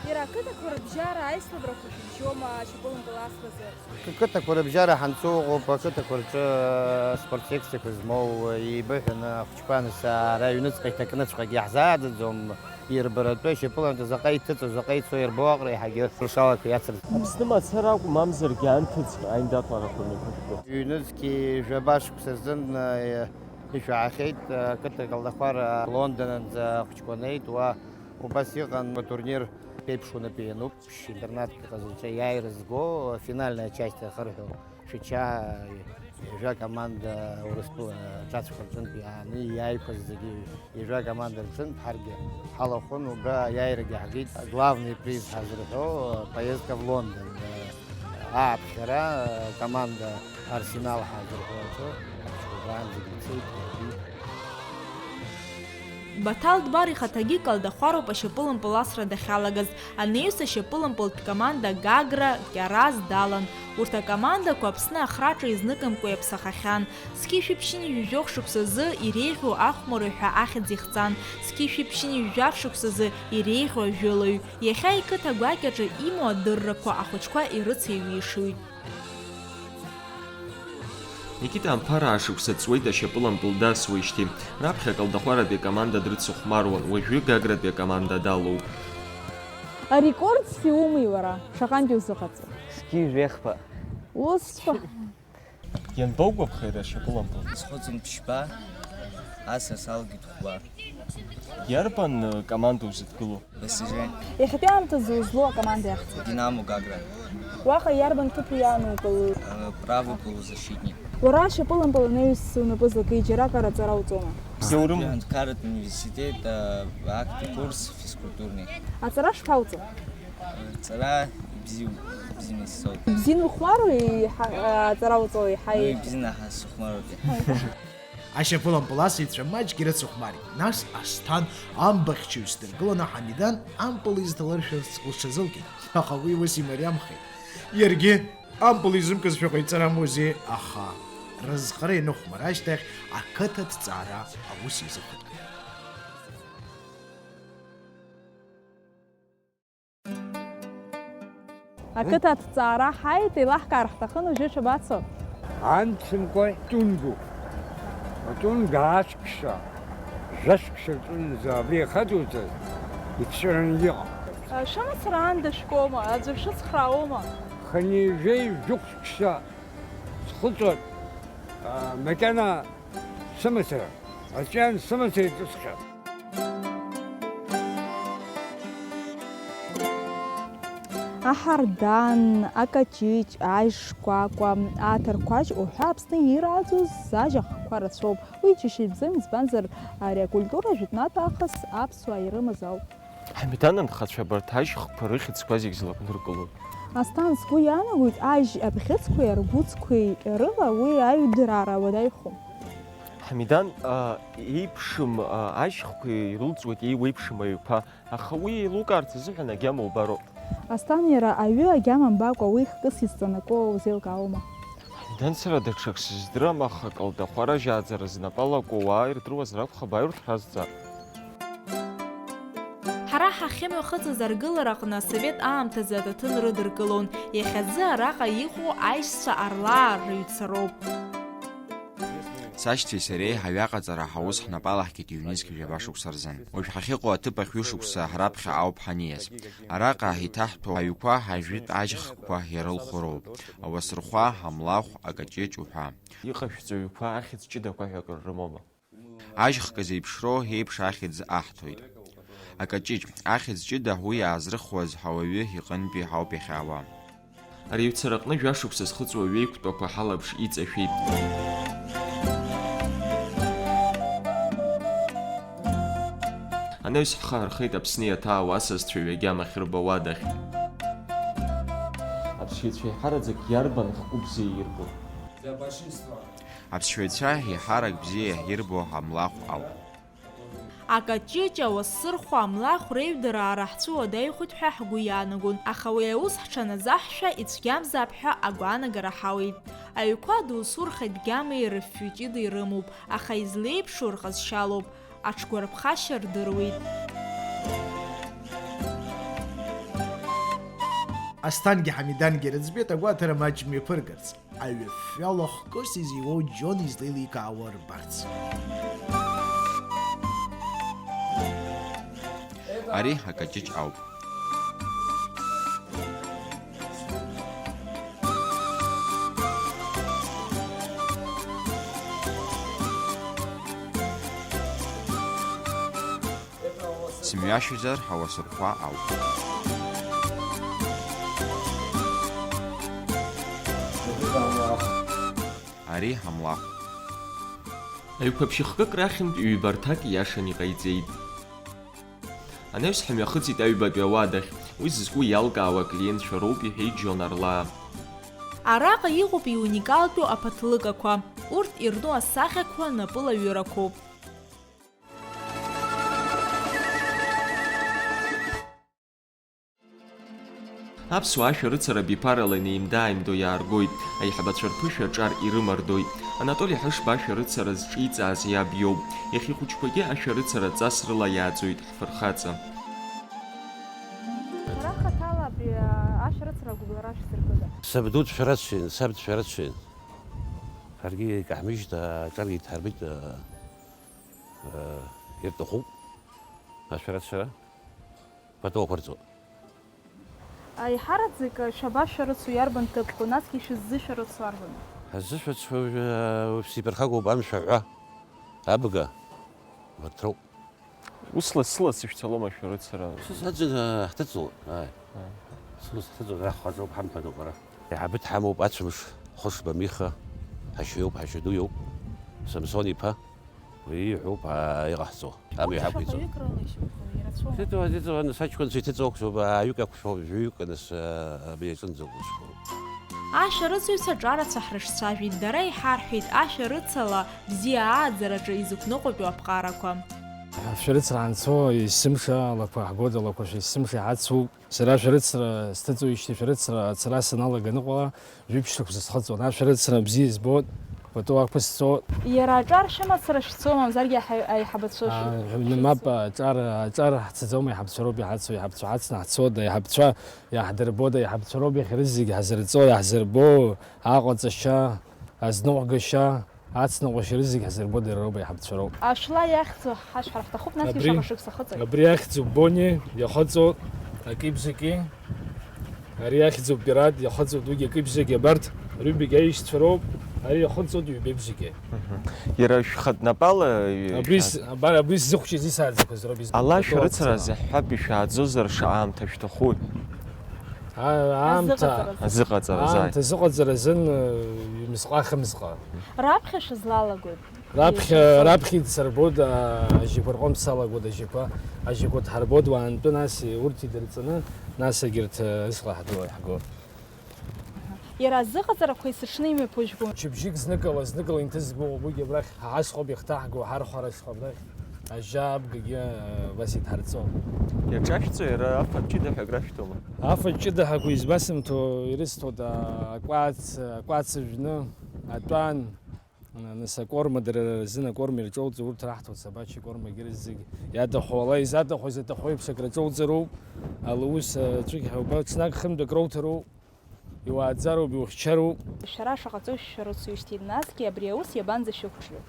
Иара ақыҭақәа рыбжьара аицлабрақәа шәыбжьома, ашьапылампыл асразы? Ақыҭақәа рыбжьара ҳанцо ыҟоуп, ақыҭақәа рҿы, э, спорт секциақәа змоу, э, еибыҳәаны ахәыҷқәа, нас, ара аҩныҵҟа иҭакныҵәҟьагьы иаҳзааӡаӡом. Ирбаратәы ашьапылампыл заҟа иҭыҵуа, заҟа ицо ирбо аҟара еиҳагьы ршалақәа иацырҵоит. Аԥсны мацара акәу, мамзаргьы анҭыҵ аиндаҭларақәа мҩаԥыргоит. Ҩнызқьи жәаба шықәса рзын, э, ишәаҳахьеит, э, ақыҭа Калдахәара Лондонынӡа ахәыҷқәа неит, уа убас иҟан атурнир ԥеиԥш унапы иануп, интернатк ыҟаз уаҵәы иааира зго, финальная часть ахырҳәо. Шәача ҩажәа команда Урыстәыла аҿацәқәа рҿынтә иааны иааиқәаз зегьы ҩажәа команда рҿынтә ҳаргьы ҳалахәын, убра аиааирагьы ҳгеит, главный приз ҳазырҳәо, поездка в Лондон, ааԥхьара, команда Арсенал ҳазырҳәо аҿы аҳәаҿқәа зегьы цеит, иарбеит. Баҭал Дбар ихаҭагьы Калдахәароуп ашьапылампыл асра дахьалагаз. Анаҩс ашьапылампылтә команда Гагра, Кьараз далан. Урҭ акомандақәа Аԥсны ахраҿы изныкымкәа иаԥсахахьан. Зқьи шәиԥшьыни жәохә шықәсазы иреиӷьу ахәмарҩ ҳәа ахьӡ ихҵан. Зқьи шәиԥшьыни жәаф шықәсазы иреиӷьу ажәылаҩ. Иахьа иқыҭа гәакьаҿы имоу адыррақәа ахәыҷқәа ирыцеиҩишоит. Никита Амԥар аашықәса ҵуеит ашьапылампыл дасуеижьҭеи. Раԥхьа акалдахәаратәи акоманда дрыцыхәмаруан, уажәы Гагратәи акоманда далоуп. Арекорд зқьи умои уара? Шаҟантәи узыҟаҵо? Зқьи жәеихԥа. Усԥа. Ианбоугәаԥхеи иара ашьапылампыл? Схыҵын ԥшьба, асасалгеит хәба. Иарбан, э, команда узыдгылоу? Б С Ж. Иахьатәи аамҭазы узлоу акоманда иахьӡу? Динамо Гагра. Уаҟа иарбан ҭыԥу иаанукылои? Э, правый полузащитник. Уара ашьапылампыл анаҩс унапы злакы џьаракыр аҵара уҵома? Иаурым. Аҳәынҭқарратә университет, э, актәи курс физкультурный. Аҵара шԥауҵо? Аҵара ибзиоуп, ибзианы исоуп. Ибзианы ухәмаруи, еиҳа, аҵара уҵо, еиҳа? Ну, ибзианы ҳа сыхәмаруп. Ашьапылампыл асыҩцәа маҷк ирыцыхәмарит, нас Асҭан амбахьчаҩ дыргыланы Ҳамидан ампыл изҭалыршәырц лҽазылкит, аха уи ус имариамхеит. Иаргьы ампыл изымкызшәа ҟаиҵар амуазеи, аха рызҟара ианыхәмар ашьҭахь ақыҭа аҭҵаара аус изыхәеит. Ақыҭа аҭҵаара ҳаит, еилаҳкаар ҳҭахын, уажәы ҽабацо? Анцымкәа Тунду. Атунга ашықәса, жәашықәса рҿынӡа абри ахаҵоуҵар ицәыраны иҟам. Шәымацара аанда шәкома, аӡәыр шәыцхраауома? Хынҩажәеи жәохә шықәса схыҵуан, а, макьана сымацара. Аҵәҩан сымацара иҿысхьан. Аҳардан, акаҷыҷ, ажь шкәакәа, аҭырқәаџь уҳәа Аԥсны ирааӡоз ажь ахқәа рацәоуп. Уи џьашьатәӡам, избанзар, ари акультура жәытәнатә аахыс аԥсуаа ирымаз ауп. Ҳамидан анхацәа абарҭ ажь хкқәа рыхьӡқәа зегь злақәныркылои? Асҭан, сгәы иаанагоит, ажь абӷьыцқәеи аргәыцқәеи рыла уи аҩыдраара уадаҩхом. Ҳамидан, а, еиԥшым, а, ажь хкқәа ирылҵуеит еиуеиԥшым аҩқәа, аха уи еилукаарц азыҳәан агьама убароуп. Асҭан, иара аҩы агьама мбакәа уи хкыс изҵанаку узеилкаауама? Ҳамидан, сара даҽак сыздырам, аха калдахәара жьааӡара знапы алаку ауаа ирдыруазар акәхап, ааи урҭ шәазҵаа. Ҳара ҳахьымҩахыҵыз аргылара аҟны асовет аамҭазы аҭаҭын рыдыркылон, иахьазы араҟа иҟоу аишьцәа арлаа рыҩцароуп. Сашьцәеи сареи ҳаҩаҟаҵара ҳаус ҳнапы алаҳкит ҩнызқь жәаба шықәса рзын. Уажә ҳахьыҟоу аҭыԥ ахь ҩышықәса ҳраԥхьа ауп ҳаниас. Араҟа ҳаиҭаҳҭәоу аҩқәа ҳажәытә ажь хкқәа иарылху роуп, ауасырхәа, амлахә, акаҷыҷ уҳәа. Иҟашәҵо ҩқәа ахьӡ ҷыдақәа ҳәа акры рымоума? Ажь хкы зеиԥшроу еиԥш ахьӡ аҳҭоит. Акаҷыҷ, ахьӡ ҷыда уи аазрыхуаз ҳауаҩы иҟынтәи ҳауп иахьаауа. Ари ацара аҟны жәашықәса зхыҵуа ҩеиқәтәақәа ҳалаԥш иҵашәеит. Анаҩс ҳхы ҳархеит Аԥсны иаҭаау асасцәа ҩагьама ахьырбауа адахь. Аԥсшьаҩцәа еиҳараӡак иарбан хкы бзиа ирбо? Аԥсшьаҩцәа еиҳарак бзиа ирбо амлахә ауп. Акаҷыҷ, ауасырхәа, амлахә реиҩдыраара ҳцәуадаҩхоит ҳәа ҳгәы иаанагон, аха уи аус ҳҽаназаҳшәа ицәгьамзаап ҳәа агәаанагара ҳауеит. Аҩқәа дусурхеит, гьамеи рыфҩы ҷыдеи рымоуп, аха излеиԥшу рҟазшьалоуп, аҽгәарԥхашьа рдыруеит. Асҭангьы Ҳамидангьы ирыӡбеит агәаҭара маҷ мҩаԥыргарц. Аҩы фҩала хкыс изиуоу Џьон излеиликаауа рбарц. Ари акаҷыҷ ауп. Сымҩашьозар, ауасырхәа ауп. Ари амлахә. Аҩқәа ԥшьыхкык рахьынтә ҩбарҭак иашан иҟаиҵеит. Анаҩс ҳмҩахыҵит аҩбатәи ауадахь, уи зызку иалкаау аклиентцәа роуп, иҳәеит Џьон Арлаа. Араҟа иҟоуп иуникалтәу аԥаҭлыкақәа, урҭ ирну асахьақәа напылаҩырақәоуп. Аԥсуаа ашәарыцара биԥарала инеимда-ааимдо иааргоит, аиҳабацәа рԥышәа аҿар ирымардоит. Анатоли Ҳашба ашәарыцара зҿиҵааз иаб иоуп. Иахьа ихәыҷқәагьы ашәарыцара ҵас рыла иааӡоит ҳфырхаҵа. Шәара хаҭала абри ашәарыцара агәыбылра шәзыркыда? Сабду дшәарацәаҩын, саб дшәарацәаҩын. Ҳаргьы икаҳмыжьит, аҿаргьы иҭҳарбеит, ирҭахуп ашәарыцара. Пату ақәырҵоит. Аиҳараӡак шәабашәарыцо иарбан ҭыԥқәоу, насгьы шәыззышәарыцо арбану? Ҳаззышәарыцо, э, ԥсеиԥырхагоуп амшә аҳәа, абга, абарҭ роуп. Ус лассы-лассы шәцалома шәарыцара? Ус аӡын, э, ҳҭыҵуа, ааи. Ааи. Ус ҳҭыҵуа, ара ҳхаҵоуп, ҳамҭаноуп ара. Еиҳабы дҳамоуп, ацәымш, Хәышба Миха, ҳашьа иоуп, ҳашьа ду иоуп, Самсон иԥа. Уи иҳәоуп, аа, иҟаҳҵо. Амҩа ҳақәиҵо. Шаҟаҩык рыла ишьақәгылоу, ирацәоума? Сыҵоу, сыҵоу, нас аҷкәынцәа иҭыҵуа ақәшәоуп, ааҩык ақәшәоуп, жәаҩык, нас, аа, абри аҿынӡа ақәшәоуп. Ашәарыцаҩцәа ҿарацәа ҳрыҿцәажәеит, дара иҳарҳәеит ашәарыцала бзиа ааӡараҿы изықәныҟәатәу аԥҟарақәа. Ашәарыцара ҳанцо, есымша алақәа ҳгоит, алақәа шәа есымша иҳацуп. Сара ашәарыцара сҭыҵуеижьҭеи, ашәарыцара ацара саналага аныҟала, жәиԥшь шықәса схыҵуан. Ашәарыцара бзиа избоит, пату ақәысҵоит. Иара аҿар шәымацара шәцо, мамзаргьы аиҳа-, аиҳабацәа шәы-, А, шәыцу? Мап, аҿар, аҿар ҳцаӡом, аиҳабацәа роуп иҳацу, аиҳабацәа ҳацны ҳцоит, аиҳабацәа иаҳдырбода, иаҳбацәа роуп иахьа рызегь ҳазырҵо, иаҳзырбо, аҟаҵашьа, азныҟәгашьа, ацныҟәашьа рызегь ҳазырбо дара роуп, аиҳабацәа роуп. Ашәла иахьӡу ҳашәҳәар ҳҭахуп, насгьы Абри, шаҟа шықәса хыҵуеит? Абри иахьӡу Бони, иахыҵуеит акы-ибжаки. Ари иахьӡу Пират, иахыҵуеит уигьы акы-ибжаки. Абарҭ рҩбагьы аишьцәа роуп, ари иахыҵуеит ҩбеи-бжаки. Мгм. Иара шәхатә напала, Абри шәа- с-, абар, абри сзыхәшьыз исааӡақәаз роуп из-, Ала атәы шәарыцара акәӡам. Азы ҳҳәап, ишәааӡозар шаҟа аамҭа шәҭаху? А-, аамҭа, Азыҟаҵаразы. Азыҟаҵаразы, ааи. Аамҭа зыҟаҵаразын, э, ҩымзҟа, хымзҟа. Раԥхьа шәызлалагоит? Раԥхьа, Ишәызлалагоит. Раԥхьа идсырбоит, а, ажьақәа рҟынтә салагоит, ажьақәа, ажьақәа дҳарбоит, уаантәы нас урҭ идырҵаны, нас егьырҭ, э, ысҟа ҳдуа иаҳго. Иара азыҟаҵарақәа есыҽны имҩаԥыжәгон. Мчыбжьык зныкала, зныкала инҭызго, уигьы абрахь ҳаҳасхәап иахҭаҳго, ҳархәарасхәап абрахь. Ажьа абгагьы, э, абас идҳарҵон. Иаҿашәҵо иара афатә ҷыда ҳәа акрашәҭома? Афатә ҷыда ҳәа акәу избасымҭо, ирысҭоит, а, акәац, акәац ыжәны, атәан, а, нас акорма, дара рзын акорма ирҿоуҵо, урҭ раҳҭоит, сабача икормагьы рызегь иаҭаху, ала изаҭаху, изаҭаху еиԥш акраҿоуҵароуп, ала ус, а, ацәгьа ҳәа уба, ҽнак хынтә акроуҭароуп. Иуааӡароуп, иухьчароуп. Шәара шаҟа ҵоушәа шәарыцоижьҭеи, насгьы абри аус иабанӡа шәықәҿио?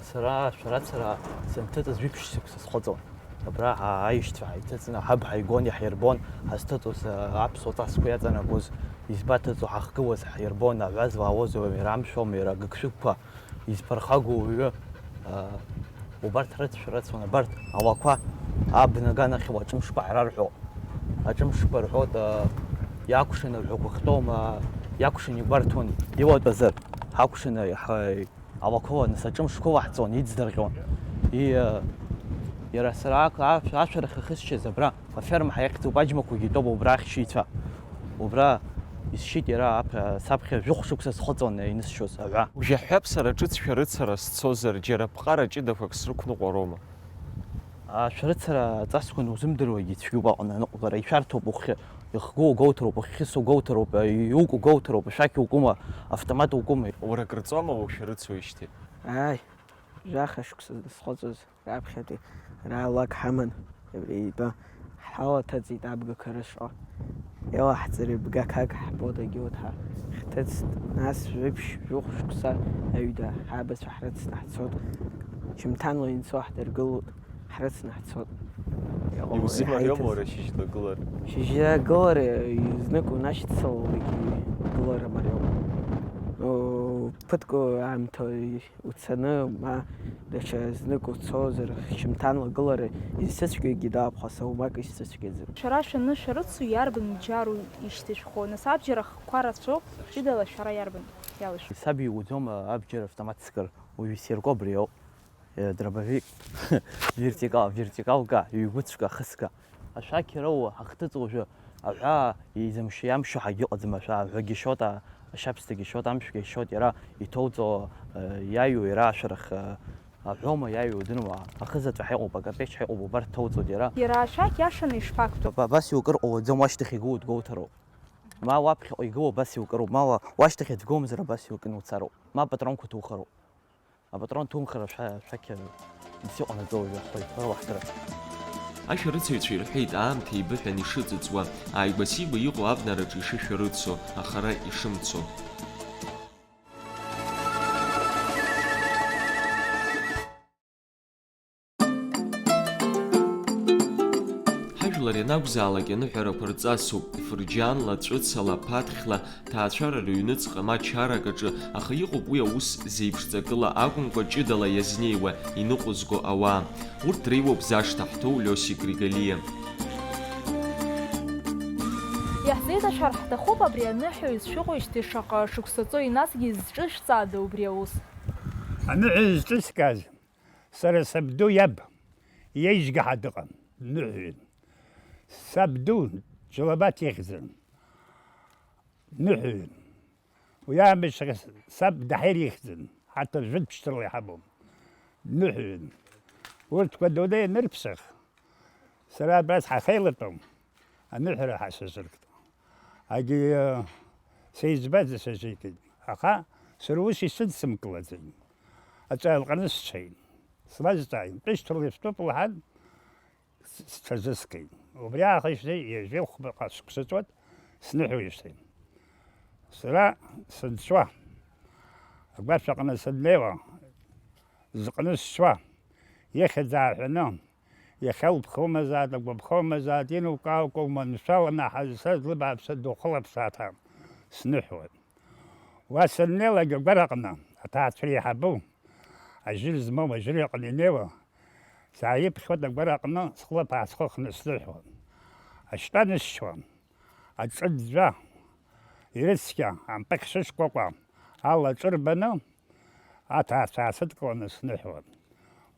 Сара ашәарыцара санҭыҵыз жәиԥшь шықәса схыҵуан. Абра ҳа-, аишьцәа ҳаиҭыҵны, ҳаб ҳаигон, иаҳирбон, ҳазҭыҵуаз, а, аԥсуа ҵасқәа иаҵанакуаз, избаҭыҵуа ҳахгылаз ҳирбон, аҳәа злаауаз уаҩ иара амшәома, иара агыгшәыгқәа. Изԥырхагоу уаҩы, аа, убарҭ рыцәшәа рыцәон, абарҭ алақәа абна аганахьала аҿымшқәа ҳрарҳәо. Аҿымшқәа рҳәоит, аа, иакәшаны рҳәақәа хтәома, иакәшаны игәарҭон, иуатәазар, ҳакәшаны ҳа-, алақәа ланы саҿымшқәа лаҳҵон, иӡдырҟьон. И-, иара сара ак-, ашә-, ашәарах ихысшьыз абра. Аферма ҳаихьӡуп, аџьмақәагьы итәоуп убра ахьшьыцәа. Убра исшьит иара аԥхьа, саԥхьа жәохә шықәса схыҵуан инысшьоз аҳәа. Уажәы ҳҳәап, сара ҿыц шәарыцара сцозар, џьара ԥҟара ҷыдақәак срықәныҟәароума? А, шәарыцара ҵасқәа анузымдыруагьы цәгьоуп аҟны аныҟәгара, ишәарҭоуп ухьы, ихгоу угәоуҭароуп, ухьхьысу угәоуҭароуп, иуку угәоуҭароуп, ашәақь укума, автомат укума. Уара акыр ҵуама ушәарыцоижьҭеи? Ааи, жәаха шықәса схыҵуаз. Раԥхьатәи ара алак ҳаман, абри итәы ҳалаҭаҵеит абгақәа рышҟа. Илаҳҵари бгақак ҳбодагьы уҭҳа ҳҭыҵт, нас жәиԥшь, жәохә шықәса аҩда ҳабацәа ҳрыцны ҳцот. Шьымҭанла инцо ҳдыргылот, ҳрыцны ҳцот. Иҟало Иузымариоума иҳаиҭаз. Уара шьыжьлагылар? Шьыжьлагылара, знык унашьцылалак игылара мариоуп. О, ԥыҭк аамҭа уцаны, ма даҽа знык уцозар, хьымҭан лагылара изцәыцәгьоугьы даап, ҳәа саумак исцәыцәгьаӡам. Шәара шәаны шәарыцу иарбан бџьару ишьҭышәхо? Нас абџьар ахқәа рацәоуп, ҷыдала шәара иарбан иалышәху? Саб иуӡом абџьар автомат скыр, уаҩы исирку абри ауп. Э, дробовик. Вертикал, вертикалка, ҩгәыцәка, хысга. Ашәақь ироуа ҳахҭыҵ уажәы, аҳәаа изымшьо, иамшьо ҳагьыҟаӡам, ашәаа, аҳәагьы шьоит, а-, ашьабсҭагьы шьоит, амшәгьы шьоит, иара иҭоуҵо, э, иаҩу, иара ашәарах, э, аҳәома иаҩу, удыруама, ахызаҵә ҳаиҟоуп, акапеч ҳаиҟоуп, убарҭ ҭоуҵоит иара. Иара ашәақь иашаны ишԥақәтәоу? Ба-, абас иукыр ҟалаӡом, уашьҭахь игылоу дгәоуҭароуп. Ма уаԥхьаҟа игылоу абас иукыроуп, ма уа-, уашьҭахь аӡә гомзар абас иукын уцароуп, ма апатронқәа ҭухароуп. Апатрон ҭумхар ашәа-, ашәақь мс иҟанаҵои, ахәыҷқәа рылаҳҭара. Ашәарыцаҩцәа ирҳәеит, аамҭа еибыҳәан ишыҵыҵуа, ааигәа-сигәа иҟоу абнараҿы ишышәарыцо, ахара ишымцо. Ҳажәлар ианакәзаалак аныҳәарақәа рҵасуп, фырџьанла, ҵәыцала, ԥаҭхьла, ҭаацәара рыҩныҵҟа ма чарак аҿы, аха иҟоуп уи аус зеиԥш ҵакыла акәымкәа, ҷыдала иазнеиуа, иныҟәызго ауаа. Урҭ дреиуоуп зашҭа ҳҭоу Лиосик Григалиа. Иаҳзеиҭашәар ҳҭахуп, абри аныҳәаҩ зшәыҟоижьҭеи шаҟа шықәса ҵуеи, насгьы изҿышәҵаада убри аус? Аныҳәаҩ зҿысхьаз сара сабду иаб, иеижьга ҳәа дыҟан, дныҳәаҩын. Сабду Џьалабаҭ ихьӡын. Ныҳәаҩын. Уи аамышьҭахь саб даҳа ирихьӡын, ҳарҭ жәытә ԥшьҭрала иҳамоу, дныҳәаҩын. Урҭқәа адунеи ианырԥсах, сара абас ҳахьеилатәоу аныҳәара ҳасасыркт. Агьи, э, сеиҵбаӡа сазикит, аха сара ус исыдсымкылаӡеит. Аҵәа алҟьаны сцеит. Слазҵааит, тәышьҭрала истәуп лҳәан, с-, сҽазыскит. Убри аахижьҭеи ҩажәи хәба ҟа-, шықәса ҵуеит, сныҳәоижьҭеи. Сара сынцәа, агәашә аҟны саннеиуа, зыҟны сцәа, ихьӡ ааҳәаны, иахьа убхомазаат, агәаԥхомазаат, инукааука уманшәаланы ҳазцаз лыбааԥсы духылаԥсаат ҳәа сныҳәоит. Уа саннеилак агәараҟны, аҭаацәа реиҳабы, ажьыр змоу ажьыр иҟны инеиуа, сааиԥхьоит агәараҟны схәылаԥ аасхыхны сныҳәоит. Ашьтәа анысшьуа, аҿыӡәӡәа, ирыцқьа, ампыхь шышкәакәа ала аҿырбаны, аҭаацәа аасыдкыланы сныҳәоит.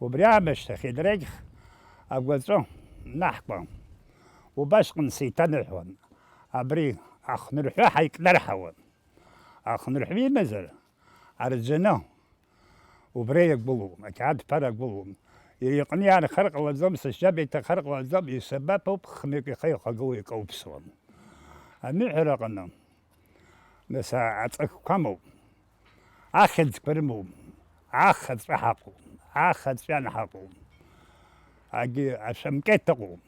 Убри аамышьҭахь идырегьх агәаҵәы наҳкәа, убасҟан сеиҭаныҳәон, абри ахнырҳәы ҳаикнарҳауан. Ахнырҳәы имазар, арӡәаны, убра иагәылоу, ақьаад ԥара агәылоу. Иара иҟны иаанхар ҟалаӡом, сашьа биҭахар ҟалаӡом, исабаԥуп, хмҩык ихы ихагылоу икауԥсуан. Аныҳәара аҟны, нас, а-, аҵакқәа амоуп, ахьӡқәа рымоуп, ахаҵәа ҳаҟоуп, ахаҵәан ҳаҟоуп, агьи ашәамкеҭ ыҟоуп.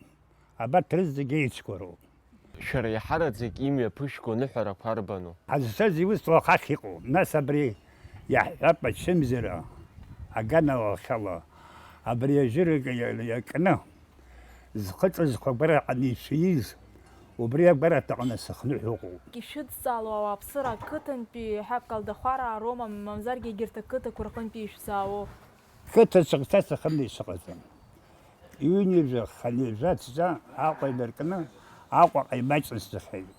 Абарҭ рызегьы еицқәа роуп. Шәара иаҳараӡак имҩаԥышәго аныҳәарақәа арбану? Ҳазшаз иусҭо ахахь иҟоу, нас абри иаҳҳәап, ачымзара аганахьала, абри ажьырак иа-, иакны, зхы ҿызхуа агәараҟны ишәиз, убри агәараҭаҟны сыхныҳәа ыҟоуп. Ишәыдҵаало ауааԥсыра ақыҭантәи, ҳәа, Калдахәараа роума, мамзаргьы егьырҭ ақыҭақәа рҟынтәи ишәзаауоу? Қыҭа ҽакца сахьымнеи сыҟаӡам. Ҩынҩажәа, хынҩажәа ҵәҵәа Аҟәа инаркны, Аҟәаҟа имаҷны сцахьеит.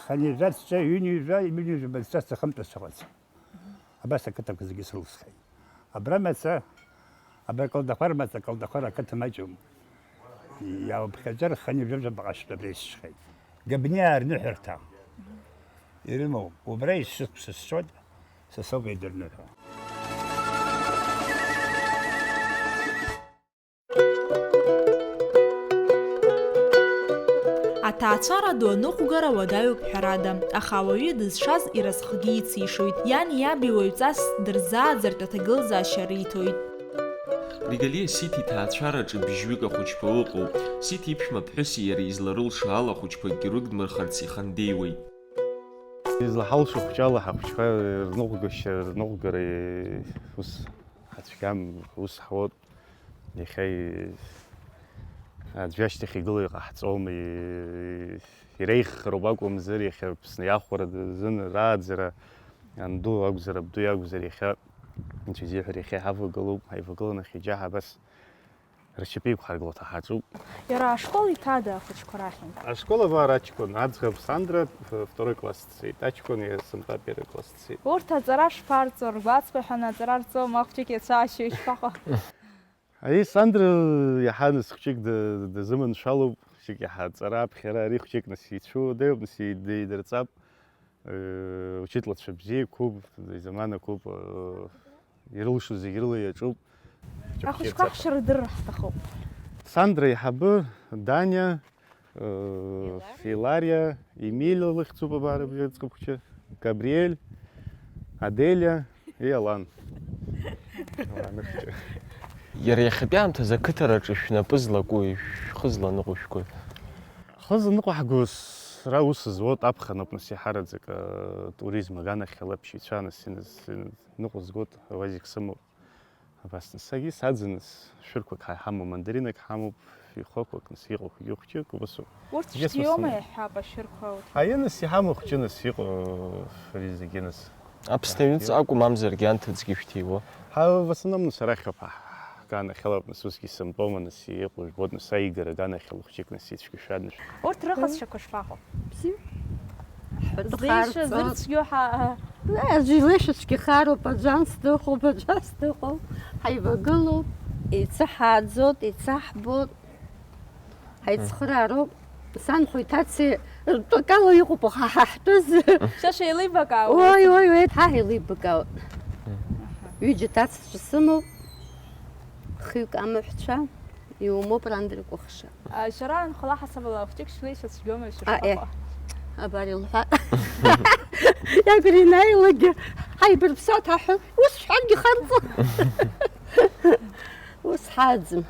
Хынҩажәа ҵәҵәа, ҩынҩажәа, ҩынҩажәа бызшәа сахьымтәа сыҟаӡам. Абас ақыҭақәа зегьы срылсхьеит. Абра маца, абра Калдахәар маца, Калдахәар ақыҭа маҷым. Иаауԥхьаӡар, хынҩажәа баҟа шьтәа бреисшьхеит. Габниаа рныҳәарҭа ирымоуп. Убра исықәсысшоит, са соуп идырныҳәо. Аҭаацәара ду аныҟәгара уадаҩуп ҳәарада, аха ауаҩы дызшаз иразҟгьы ицишоит, иани иаби уаҩҵас дырзааӡартә аҭагылазаашьа риҭоит. Регалиа Сиҭ иҭаацәараҿы бжьҩык ахәыҷқәа ыҟоуп. Сиҭ иԥшәма ԥҳәыси иареи изларылшо ала ахәыҷқәакгьы рыгдмырхарц ихандеиуеит. Излаҳалшо хәҷала ҳахәҷқәа рныҟәгашьа, рныҟәгара ус ҳацәгьам, ус ҳуоуп. Иахьа и-, аӡәы ашьҭахь игыло иҟаҳҵом, и-, иреиӷьхароуп акәымзар, иахьа Аԥсны иахәара азын рааӡара, анду акәзар, абду иакәзар, иахьа Анцәа изиҳәар, иахьа ҳавагылоуп, ҳаивагыланы ахьеиџьаҳа абас ршьапы еиқәҳаргыло ҭаҳаҿуп. Иара ашкол иҭада ахәыҷқәа рахьынтә? Ашкол ава ара аҷкәын, аӡӷаб Сандра ф-, второй класс дцеит, аҷкәын иа-, сынтәа первый класс дцеит. Урҭ аҵара шԥарҵо, ргәаҵԥа ҳәа аҵара рҵома, ахәҷык иацәаашьо ишԥаҟоу? Ари Сандра иаҳа нас хәҷык д-, дазыманшәалоуп, хәҷык иаҳа аҵара аԥхьара, ари хәҷык нас ицәу, деиуп, нас идырҵап. Э, учителацәа бзиақәоуп, изаманақәоуп, э, ирылшо зегь рыла иаҿуп. Ахәыҷқәа ҳшырдырыр ҳҭахуп. Сандра иҳабы, Даниа, э, Илариа, Емилиа лыхьӡуп абар абри аӡӷаб хәҷы, Габриель, Аделиа, Иалан. Иара иахьатәи аамҭазы ақыҭараҿы шәнапы злакуи, шәхы зланыҟәышәгои? Ҳхы зланыҟәаҳго сара ус зуоуп, аԥхын ауп нас иаҳараӡак, э, туризм аганахьала аԥшьаҩцәа нас иныҟәызгоит, ауаа зегь сымоуп. Абас нас саргьы саӡын нас, шәырқәак ҳа-, ҳамоуп, мандаринак ҳамоуп, фихокәак нас иҟоу хәыҷы-хәыҷык убасоуп. Урҭ шәҭиуама иаҳҳәап, ашәырқәа урҭ? Аиы, нас иҳамоу хәҷы нас иҟоу ари зегьы нас. Аԥсны аҩныҵҟа акәу, мамзаргьы анҭыҵгьы шәҭиуа? Ҳа, в основном, нас арахь ауп ҳа-, ҳганахьала ауп, нас усгьы сымтәома, нас иҟоу жәбоит, нас аигара аганахьала хәҷык нас ицәгьашәа. Урҭ рыҟазшьақәа шԥаҟоу? Бзиа. Злеишьа, зырцәгьоу ҳа-, Аӡә илеишәацәгьа хароуп, аӡәанс дыҟоуп, аӡәанс дыҟоуп. Ҳаивагылоуп, еицаҳааӡоит, еицаҳбоит. Ҳаицхыраароуп, Санхәеи ҭацеи ртәакала иҟоуп, аха ҳа ҳтәыз. Шәа шәеилибакаауеит. Уаи, уаи, уаи, ҳа ҳеилибакаауеит. Ҩыџьа ҭаццәа сымоуп. Хҩык амаҳәцәа, иумоуп ран дрыкәыхша. А, шәара анхәла ҳасабала хәҷык шәлеишәа цәгьоума, а, э, шәышԥаҟоу? Абар илҳәа. Иагәра инаилагьы ҳаибарԥсуа ҭаҳәа, ус шәҳәаргьы харҵо. Ус ҳааӡам.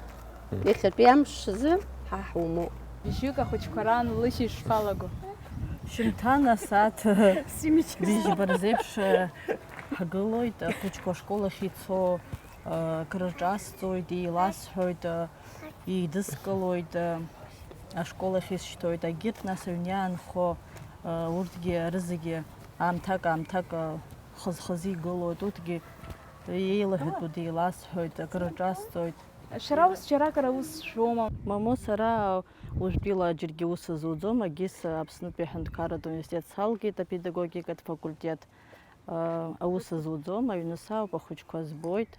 Иахьатәи амш азы ҳа ҳумоуп. Бжьҩык ахәыҷқәа раан лыхьыжь шԥалаго? Шьынҭан асааҭ быжьба рзеиԥш ҳгылоит, ахәыҷқәа ашкол ахь ицо, крырҿасҵоит, еиласҳәоит, еидыскылоит, ашкол ахь исшьҭоит, агьырҭ нас аҩны иаанхо, урҭгьы арызегьы аамҭак, аамҭак хаз-хазы игылоит, урҭгьы еилаҳәатәу деиласҳәоит, акрырҿасҵоит. Шәара ус џьаракыр аус шәоума? Мамоу, сара уажәтәила џьаргьы ус зуӡом, агьыс Аԥснытәи аҳәынҭқарратә университет салгеит, апедагогикатә факультет. Аус зуӡом, аҩны саауп, ахәыҷқәа збоит.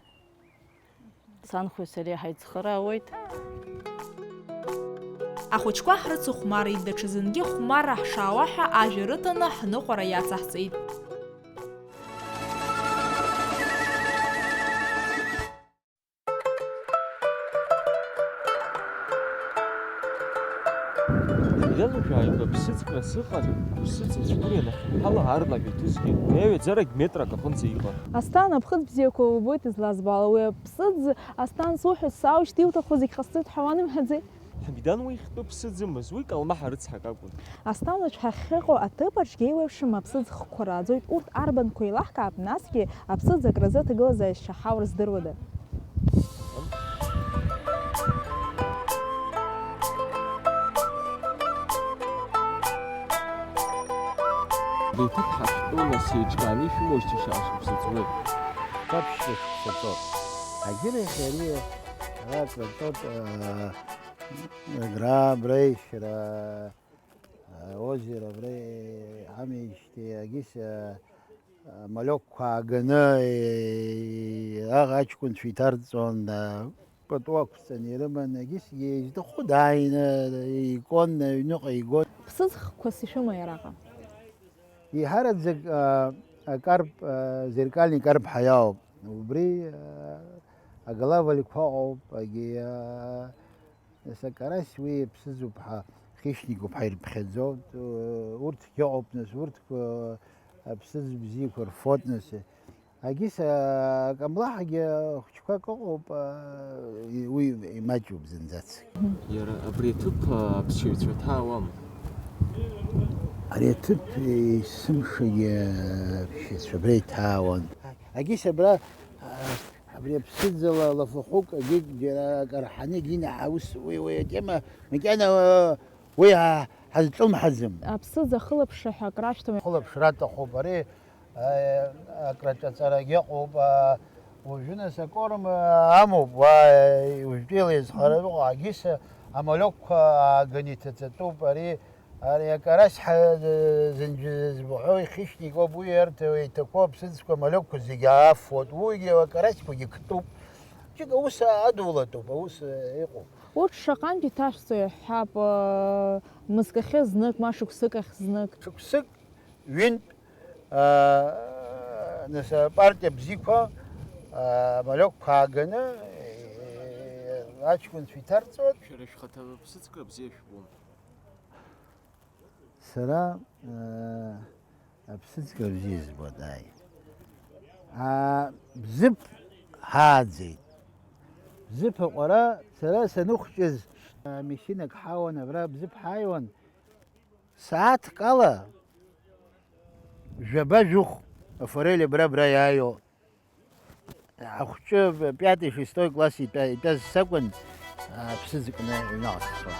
Санхәеи сареи ҳаицхыраауеит. Ахәыҷқәа ҳрыцыхәмарит, даҽазынгьы хәмарра ҳшаауа ҳәа ажәа рыҭаны ҳныҟәара иацаҳҵеит. Иалушәааит, аԥсыӡкра сыҟан, аԥсыӡ ацәгьара ианахьынҳала, аарла ҳәа иҭысгьы, еиҩаӡарагь метрак аҟынӡа иҟан. Асҭан, аԥхыӡ бзиақәа убоит излазбало, уи аԥсыӡ, Асҭан, суҳәоит, сааушьҭ, иуҭаху зегь ҟасҵоит ҳәа уанымҳәаӡеи? Ҳабидан, уи хтәы ԥсыӡымызт, уи калмаҳа рыцҳак акәын. Асҭан, уажә ҳахьыҟоу аҭыԥаҿ еиуеиԥшым аԥсыӡ хкқәа рааӡоит, урҭ арбанқәа еилаҳкаап, насгьы аԥсыӡ акразы аҭагылазаашьа ҳаур здыруада? Абри аҭыԥ ҳахьтәоу, нас, еиҿкааны ишәымоушьҭышьаашықәса ҵуеит. Ҿаԥшьшьа шықәса ҵоуп. Агьырахь ари ара аҵатәоуп, агра абра ишьра, аозеро абра иҳамеижьҭеи, агьыс, амалиокқәа ааганы, аӷа аҷкәынцәа иҭарҵон, пату ақәҵаны ирыман, агьыс изҭаху дааины икуан, аҩныҟа игон. Ԥсыӡ хкқәас ишәымои араҟа? Еиҳараӡак, а, акарп, а, зеркальный карп ҳәа иоуп. Убри, а, аголавльқәа ыҟоуп, агьи, а, нас акарась уи ԥсыӡуп ҳәа, хищникуп ҳәа ирыԥхьаӡо, урҭгьы ыҟоуп, нас урҭқәа, а, аԥсыӡ бзиақәа рфоит, нас. Агьыс, а, акамлаҳагьы хәыҷқәак ыҟоуп, а, и-, уи имаҷуп зынӡаск. Иара абри аҭыԥ, а, аԥсшьаҩцәа ҭаауама? Ари аҭыԥ есымшагьы аԥсшьаҩцәа абра иҭаауан. Агьыс абра, а, абри аԥсыӡала лафахәык агьы џьара акы арҳаны егьинаҳа ус уи, уи атема макьана, а, уи ҳа-, ҳазҿлымҳаӡам. Аԥсыӡ ахылаԥшра ҳәа акрашәҭом. Хылаԥшра аҭахуп ари. Акраҿаҵарагь ыҟоуп, уажәы нас акорм амоуп, уа уажәтәила изхара ыҟоу, агьыс амалиокқәа ааганы иҭаҵатәуп, ари, ари акарась ҳа-, зынџьа збаҳәо ихищникоуп, уи арҭ еиҭақәоу аԥсыӡқәа амалиокқәа зегьы аафоит, уигьы акарасьқәагьы ктәуп. Ҷык аус адулатәуп, аус иҟоуп. Урҭ шаҟантә иҭашәҵо иаҳҳәап, мызкахьы знык, ма шықәсык ахь знык. Шықәсык, ҩынтә, аа, нас апартиа бзиқәа, аа, амалиокқәа ааганы, аҷкәынцәа иҭарҵоит. Шәара шәхаҭа аԥсыӡкра бзиа шәбом. Сара, аа, аԥсыӡкра бзиа збоит, ааи. Аа, Бзыԥ ҳааӡеит. Бзыԥ аҟәара сара саныхәҷыз, машьынак ҳауан, абра Бзыԥ ҳааиуан. Сааҭк ала жәаба-жәохә афорель абра-абра иааиуа. Ахәҷы пиатеи шестой класси итәа-, итәаз сакәын, аԥсыӡ кны иҩналсцон.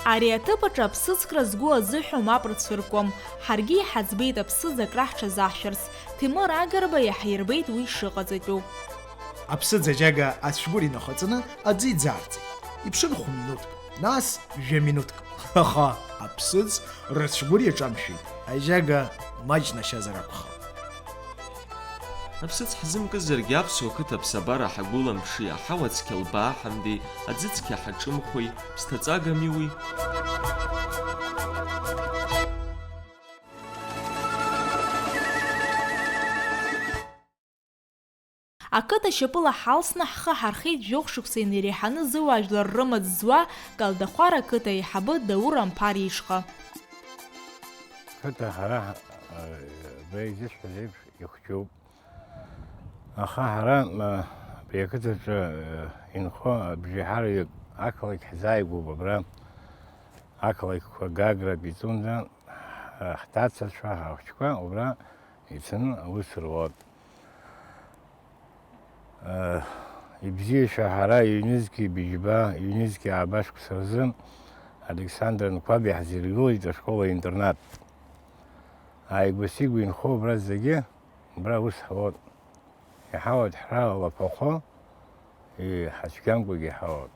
Ари аҭыԥ аҿы аԥсыӡкра згәы азыҳәо мап рцәыркуам. Ҳаргьы иҳаӡбеит аԥсыӡ акраҳҽазаҳшәарц. Ҭемыр Агрба иаҳирбеит уи шыҟаҵатәу. Аԥсыӡ аџьага ацәгәыр инахаҵаны аӡы иӡаарҵеит. Иԥшын хә-минуҭк, нас жәа-минуҭк. Аха аԥсыӡ рыцәгәыр иаҿамшәеит, аџьага маҷнашьазар акәхап. Аԥсыӡ ҳзымкызаргьы аԥсуа қыҭа аԥсабара ҳагәыламԥши, аҳауа цқьа лбааҳамдеи, аӡы цқьа ҳаҿымхуеи, ԥсҭаҵагами уи? Ақыҭа шьапыла ҳалсны ҳхы ҳархеит жәохә шықәса инареиҳаны зыуаажәлар рымаҵ зуа Калдахәара ақыҭа аиҳабы Даур Амԥар ишҟа. Қыҭа ҳара, э, абра изысҳәаз еиԥш, ихәҷуп. Аха ҳара, э, абри ақыҭаҿы, э, инхо абжеиҳараҩык ақалақь ҳзааигәоуп абра. Ақалақьқәа Гагра, Пицунда, э, ҳҭацацәа, ҳахәҷқәа убра ицаны аус руоуп. Ибзиашәа ҳара ҩнызқьи быжьба, ҩнызқьи ааба шықәса рзы Александр Анқәаб иаҳзиргылеит ашкол-интернат. Ааигәа-сигәа инхо убра зегьы, убра аус ҳуоуп. Иҳауеит ҳара алаԥахо, иҳацәгьамкәагьы иҳауеит.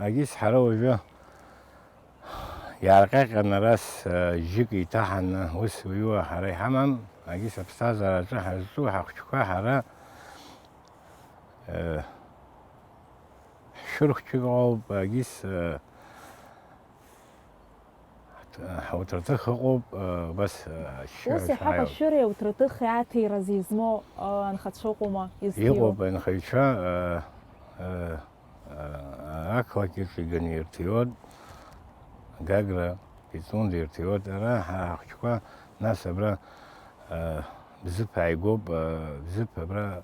Агьыс ҳара уажәы иаарҟьаҟьаны арас, э, жьык еиҭаҳаны ус уаҩуа ҳара иҳамам, агьыс аԥсҭазаараҿы ҳазҿу ҳахәҷқәа ҳара, э, ҳшәыр хәҷык ыҟоуп, агьыс, э, ҳт-, ҳуҭраҭых ыҟоуп, э, убас, э, ашьшьыҳәа Ус иҳәап, шааиуа. Ашәыреи ауҭраҭыхи аҭира зизмоу, э, анхацәа ыҟоума изҭиуа? Иҟоуп анхаҩцәа, э, э, Ақалақь аҿы иганы ирҭиуеит, Гагра, Пицунда ирҭиуеит, ара ҳа ҳахәҷқәа, нас абра, а, Бзыԥ ааигәоуп, а, Бзыԥ абра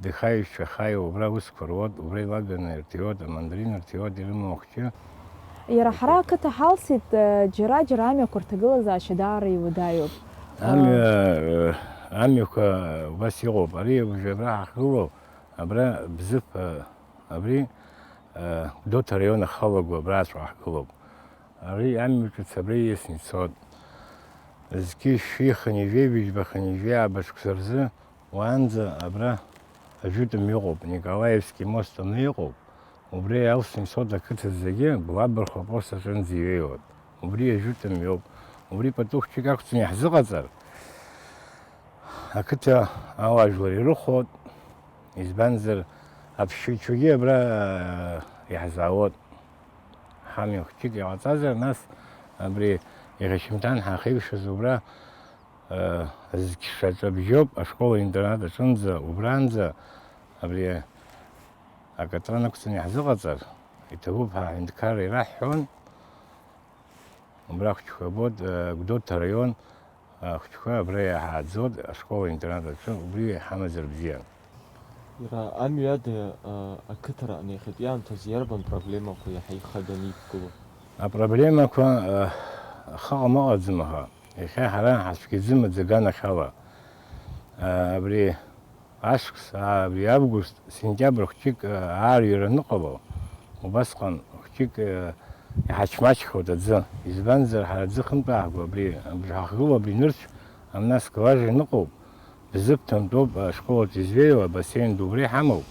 Дыхаҩ, Шәахаҩ, убра аусқәа руеит, убра илаганы ирҭиуеит, амандарин рҭиуеит, ирымоу ахәҷы. Иара ҳара ақыҭа ҳалсит, а, џьара-џьара амҩақәа рҭагылазаашьа даара иуадаҩуп. Амҩа, а, амҩақәа убас иҟоуп, ари абжа абра ҳахьгылоу, абра Бзыԥ, а, Абри, э, Гәдоуҭа араион ахалагәа абраҵәҟьа ҳгылоуп. Ари амҩа ҿыц абра ииасны ицоит. Зқьи шәи хынҩажәи ҩажәи быжьба хынҩажәи ааба шықәса рзы уаанӡа абра ажәытә мҩа ыҟоуп, Николаевски мост аҩны иҟоуп. Убри алсны ицоит ақыҭа зегьы, Гәлабырхәа апост аҿынӡа иҩеиуеит. Убри ажәытә мҩоуп. Убри пату хәҷык ақәҵаны иаҳзыҟаҵар, ақыҭа ауаажәлар ирыхәоит, избанзар, аԥшьҩцәагьы абра, э, иаҳзаауеит. Ҳамҩа хәҷык иҟаҵазар, нас абри иахьа шьыжьымҭан ҳахьеиҩшаз убра, э, зқьша ҿабжьоуп, ашкол-интернат аҿынӡа, убранӡа абри акатран ақәҵаны иаҳзыҟаҵар, иҭабуп ҳәа аҳәынҭқарра ираҳҳәон. Убра ахәҷқәа абоит, э, Гәдоуҭа араион, ахәҷқәа абра иаҳааӡоит, ашкол-интернат аҿы, убри ҳамазар бзиан. Иара амҩада, э, ақыҭара анеихатәи аамҭазы иарбан проблемақәа иаҳа ихаданы иқәгылоу? Апроблемақәа, э, ахы ыҟам ыҟаӡам, аха иахьа ҳара ҳацәгьаӡым аӡы аганахьала. Э, абри Ашықәс, аа, абри август, сентиабр хәҷык, аа, аарҩара аныҟало, убасҟан хәҷык, аа, иҳачмаҷхоит аӡы. Избанзар, ҳара аӡы хынтә ааҳго, абри, абри ҳахгылоу абри нырцә, амна скважина ыҟоуп, Бзыԥ ҭынтәоуп, ашкол аҿы извеиуа, абасеин ду убра иҳамоуп.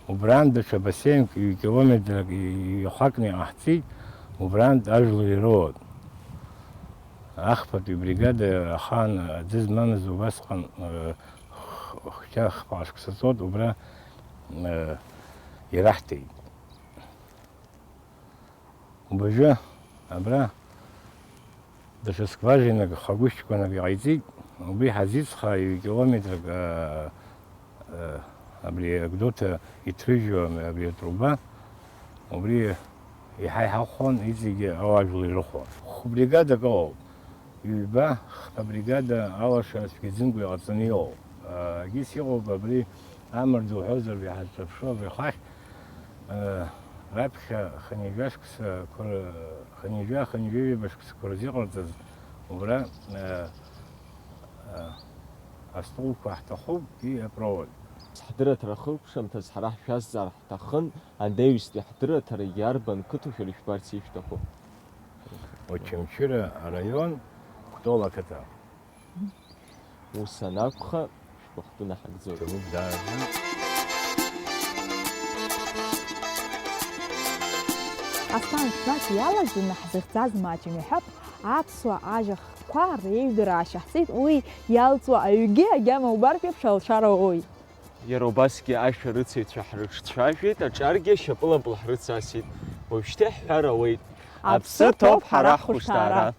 Убраан даҽа басеинк, ҩ-километрак ҩ-, ҩахәакны иҟаҳҵеит, убраан ажәлар ироуеит. Ахԥатәи бригада ахаан аӡы змамыз убасҟан, э, х-, хәҷы хԥа шықәса ҵуеит, убра, э, ираҳҭеит. Убажәы абра даҽа скважинак, хагәышьқәанак иҟаиҵеит, убри ҳазицха ҩ-, километрак, э, э, абри Гәдоуҭа иҭрыжьу абри атруба, убри иаҳа иҳахәон, иҵегьы ауаажәлар ирыхәон. Хә-бригадак ыҟоуп. Ҩба, хԥа бригада алаша цәгьаӡымкәа иҟаҵаны иҟоуп. Егьыс иҟоуп абри амарда уҳәозар, иҳазҿаԥшуа абри ахәахь, раԥхьа хынҩажәа шықәсақәа р-, хынҩажәа, хынҩажәи ҩба шықәсақәа рзы иҟарҵаз убра, астолқәа ҳҭахуп, и апровод. Ҳдырраҭара хылԥшымҭаз ҳара ҳшәазҵаар ҳҭахын, анаҩстәи ҳдырраҭара иарбан қыҭоу шәара ишәбарц ишәҭаху? Очамчыра араион, Кәтол ақыҭа. Ус анакәха, шәгәахәтәы наҳагӡоит. Ҭабуп даараӡа. Аслан, ҽнак иалаӡаны ҳзыхьӡаз маҷым иҳәап, Аԥсуа ажәахқәа реиҩдара аашьаҳҵеит, уи иалҵуа аҩгьы агьама убартә еиԥш алшара ауеит. Иара убасгьы ашәарыцаҩцәа ҳрыҿцәажәеит, аҿаргьы шьапылампыл ҳрыцасит. Уажәшьҭа иаҳҳәар ауеит. Аԥсы ҭоуп ҳара ҳхәышҭаара.